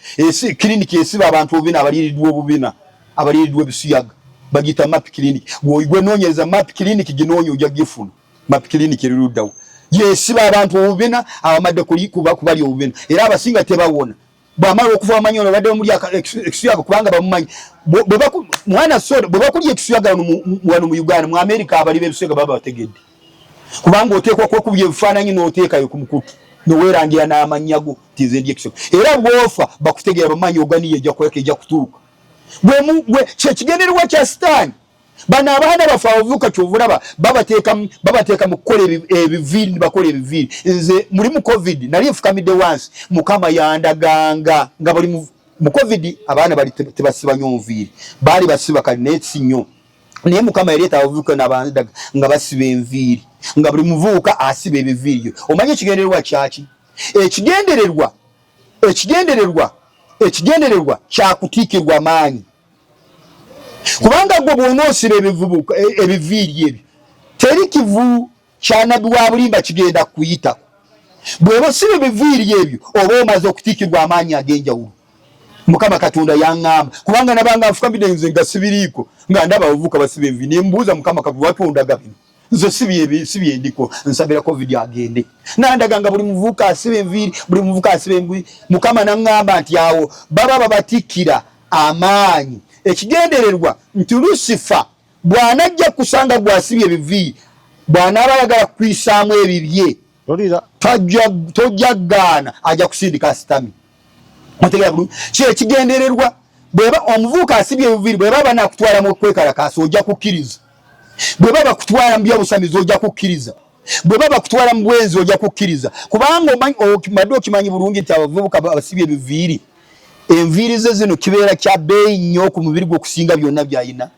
kiliniki esiba abantu obubina abaliiriddwa obubina abaliiriddwa ebisiyaga bagiyita Mapi kiliniki. Gwe noonyereza Mapi kiliniki ginoonya ojja gifuna. Mapi kiliniki eri luddawo yesiba abantu obubina abamadde kubali obubina, era abasinga tebawona. Bwamala okuva amanyi ono badde bamulya ekisuyaga kubanga bamumanyi. Mwana soda bwe bakulya ekisuyaga wano mu Uganda, mu America abali b'ebisuyaga baba bategedde, kubanga oteekwa kwekubya ebifaananyi n'oteekayo ku mukutu noweerangira n'amannya go nti nze ndi ekisuyaga, era bw'ofa bakutegeera bamanyi oganiyo ejja kuleka ejja kutuuka. Kyekigendererwa kya Sitaani. Bano abaana baffe abavubuka kyovulaba babateeka mu kukola ebiviiri, nibakola ebiviiri. Nze muli mu COVID nali nfukamidde wansi, Mukama yandaganga nga bali mu COVID abaana bali tebasiba nnyo nviiri, baali basiba kale naye si nnyo, naye Mukama yaleeta abavubuka n'abandaga nga basiba enviiri, nga buli muvubuka asiba ebiviiri. Omanyi ekigendererwa kyaki? Ekigendererwa kyakutiikirwa maanyi, kubanga gwe bw'onoosiba ebivubuka ebiviiri ebyo teri kivu kya nabbi wa bulimba kigenda kukuyitako. Bw'oba osiba ebiviiri ebyo oba omaze okutiikirwa amaanyi ag'enjawulo. Mukama Katonda yaŋŋamba, kubanga nabanga nfukamidde nze nga sibiriiko, nga ndaba abavubuka basiba enviiri, ne mbuuza Mukama Katonda lwaki ondaga bino? Nze si byendiko, nsabira COVID agende. Nandaga nga buli muvubuka asiba enviiri, buli muvubuka asiba enviiri. Mukama naŋŋamba nti awo baba babatikkira amaanyi, ekigendererwa nti Lusifa bw'anajja kusanga gw'asibye ebiviiri, bw'anaaba ayagala kuyisaamu ebibye tojja gaana, ajja kusindika asitami. Otegeera bulungi kyekigendererwa. Bweba omuvubuka asibye ebiviiri, bweba banakutwala mu kwekalakaasa ojja kukkiriza, bweba bakutwala mu byobusamizi ojja kukkiriza, bweba bakutwala mu bwenzi ojja kukkiriza, kubanga omadde okimanyi bulungi nti abavubuka abasibye ebiviiri, enviiri ze zino kibeera kya bbeeyi nnyo ku mubiri gwe okusinga byonna by'alina.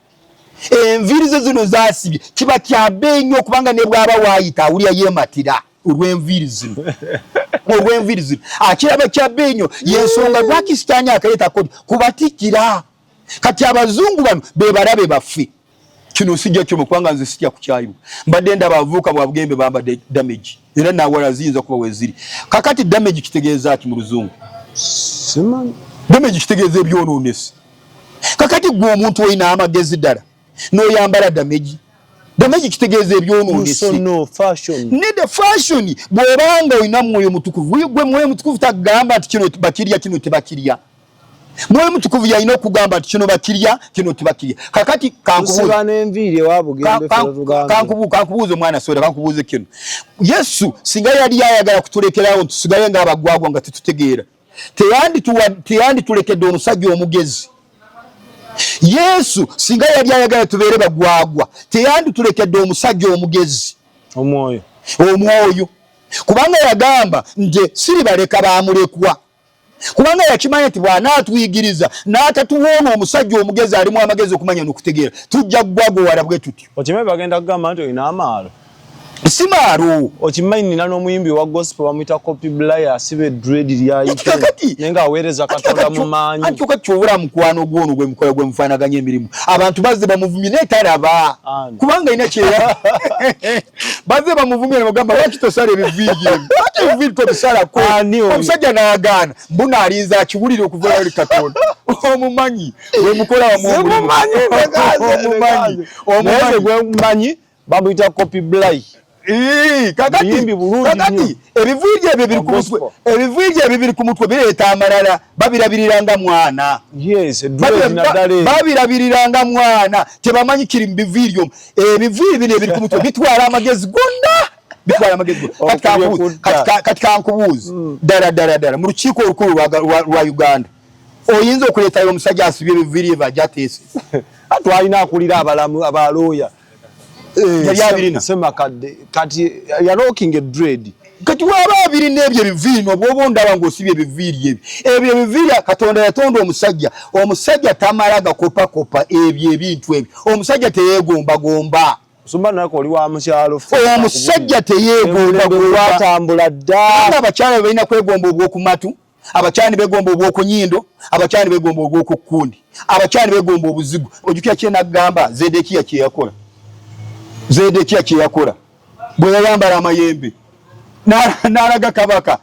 Enviiri ze zino zasibye kiba kya bbeeyi nnyo, kubanga ne bw'aba waayita awulira yeematira olw'enviiri zino, olw'enviiri zino akiraba kya bbeeyi nnyo. Y'ensonga lwaki Sitaani akaleeta kodi kubatikkira. Kati abazungu bano be balabe baffe. Kino sijja kyomu kubanga nze sitya kukyayibwa. Mbadde ndaba abavubuka bwa Bugembe bambadde damage, era nawala ziyinza kuba weziri. Kakati damage kitegeeza ki mu luzungu? Simanyi. Damage kitegeeza ebyonoonese. Kakati gwe omuntu olina amagezi ddala n'oyambala damage. Damage kitegeeza ebyonoonese. No fashion. Nedda fashion bw'obanga olina mwoyo mutukuvu, gwe mwoyo mutukuvu tagamba nti kino bakirya kino tebakirya. Mwoyo mutukuvu yalina okugamba nti kino bakirya kino tebakirya. Kakati kankubuuze omwana soda, kankubuuze kino. Yesu singa yali ayagala kutulekerawo tusigale ng'abagwagwa nga tetutegeera, teyanditulekedde omusajja omugezi. Yesu singa yali ayagala tubeere bagwagwa, teyanditulekedde omusajja omugezi. Omwoyo. Omwoyo. Kubanga yagamba nti siribaleka bamulekwa. Kubanga yakimanya nti bw'anaatuyigiriza n'atatuwoona omusajja omugezi alimu amagezi okumanya n'okutegeera, tujja kugwagwawala bwe tutyo. Okimanyi bagenda kugamba nti olina amaalo. Si maalo. Okimanyi nina n'omuyimbi wa gospel bamuyita Kopi Blaya asiba edread lyayite naye ng'aweereza Katonda mu maanyi. Anti kyokka kyobula mukwano gwono gwe mukola gwe mufaanaganya emirimu. Abantu bazze bamuvumye naye talaba. Kubanga alina kyeya. Bazze bamuvumye ne bagamba lwaki tosala ebiviiri ebyo? Lwaki ebiviiri tobisalako? Omusajja n'agaana. Mbuna alinze akiwulire okuva eri Katonda. Omumanyi gwe mukola wamu omulimu. Omumanyi. Omumanyi gwe mumanyi bamuyita Kopi Blay. Kakati ebiviiri ebyo biri ku mutwe, ebiviiri ebyo biri ku mutwe bireeta amalala, babirabiriranga mwana. Babirabiriranga mwana, tebamanyi kiri mu biviiri omwo. Ebiviiri bino ebiri ku mutwe bitwala amagezi gonna, bitwala amagezi gonna. Kati kankubuuze ddala ddala ddala, mu lukiiko olukulu lwa Uganda oyinza okuleetayo omusajja asibye ebiviiri ebyo ajja ateese? Twalina akulira abalamu abalooya yali abirina Semakadde, kati yalookinga edread. Kati waba abirina ebyo ebiviiri nobwoba ondaba ng'osibye ebiviiri ebyo, ebyo ebiviiri Katonda yatonda omusajja. Omusajja tamala gakopakopa ebyo ebintu ebyo. Omusajja teyeegombagomba. Musumba nako oli wa mukyalo. Omusajja teyeegombagomba. Watambula dda. Abakyala balina kwegomba obw'okumatu, abakyala ne begomba obw'okunyindo, abakyala ne begomba obw'okukkundi, abakyala ne begomba obuzigu. Ojjukira kye nagamba Zedekiya kye yakola. Zedekiya kye yakola bwe yayambala amayembe n'alaga kabaka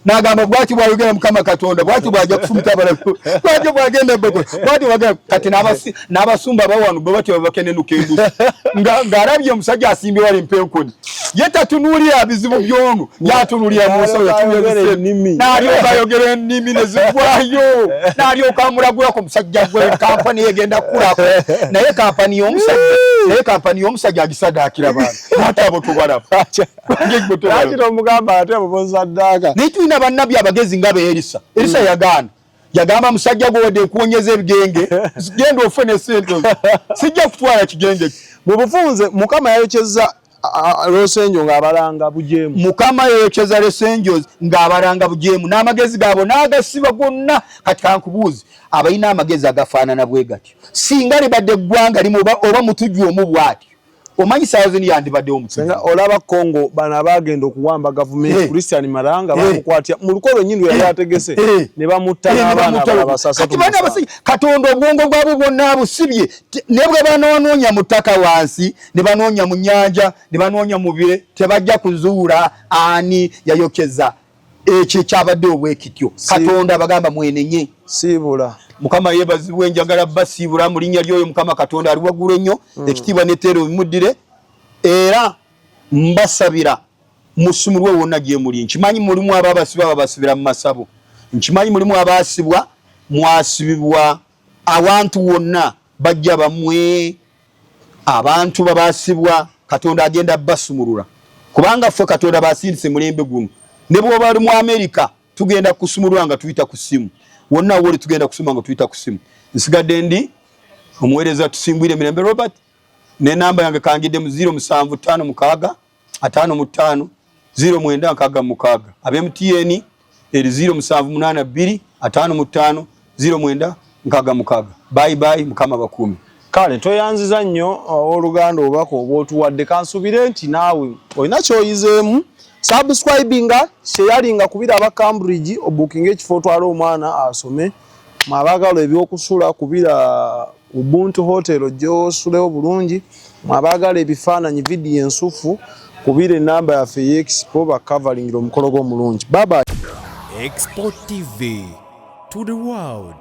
n'agamba bwati bw'ayogera Mukama Katonda, bwati bw'ajja kufumita abalabe, bwati bw'agenda bako, bwati bw'agenda. Kati n'abasumba bawano bwe batyo bakenenuka embuzi ng'alabye omusajja asimbye wali mpenkoni, ye tatunuulira bizibu by'ono, yatunuulira mu nsawo, yatunuulira ennimi, n'alyoka ayogera ennimi ne zigwayo, n'alyoka amulagulako omusajja gwe kampani egenda kukulako. Naye kampani y'omusajja, naye kampani y'omusajja agisadaakira bantu, ate abo tubalaba. Lwaki tomugamba ate abo bosaddaaka? Naye tulina bannabbi abagezi nga be Erisa. Erisa yagaana, yagamba musajja gwe wadde nkuwonyeza ebigenge, genda ofe ne ssente, sijja kutwala kigenge. Mu bufunze Mukama yayokyezza Rosenjo ng'abalanga bujeemu. Mukama yayokyeza Rosenjo ng'abalanga bujeemu n'amagezi gaabwe n'agasiba gonna. Kati kankubuuze, abalina amagezi agafaanana bwe gatyo, singa libadde eggwanga limu oba mutujju omu bw'atyo, omanyi saawa zino yandibaddewo omusajja. Olaba Congo bano abaagenda okuwamba gavumenti, Christian Malanga bamukwatya mu luko lwennyini lwe yali ategese ne bamutta n'abaana abalala basatu. Katonda obwongo bwabwe bwonna abusibye, ne bwe banoonya mu ttaka wansi, ne banoonya mu nnyanja, ne banoonya mu bire, tebajja kuzuula ani yayokeza ekyo ekyabaddewo bwe kityo. Katonda abagamba mwenenye. Siibula. Mukama yeebazibwe. Njagala basiibula mu linnya ly'oyo Mukama Katonda ali waggulu ennyo, ekitiibwa n'etteero bimuddire, era mbasabira musumulwe wonna gye muli. Nkimanyi mulimu ababasibwa, babasibira mu masabo. Nkimanyi mulimu abaasibwa, mwasibibwa awantu wonna, bajja bamwe abantu babasibwa. Katonda agenda basumulula, kubanga ffe Katonda basindise mulembe guno. Ne bw'oba oli mu Amerika, tugenda kusumulula nga tuyita ku ssimu. Wonna woli tugenda kusumula nga tuyita ku ssimu. Nsigadde ndi omuweereza Tusimbwire Mirembe Robert, ne namba yange kangidde mu 0756 55 0966. Abe MTN eri 0782 55 0966. Bye bye, Mukama bakuumi. Kale tweyanziza nnyo owooluganda obubaka obwotuwadde. Kansubire nti naawe olina kyoyizeemu. Subscribinga, sharinga, kubira aba Cambridge obukinga ekifo otwale omwana asome. Mwabaagala ebyokusula, kubira Ubuntu Hotel ojje osulewo bulungi. Mwabaagala ebifaananyi, vidiyo ensufu, kubira enamba yaffe ey'Expo bakavalingira omukolo gw'omulungi. Bye bye. Expo TV to the world.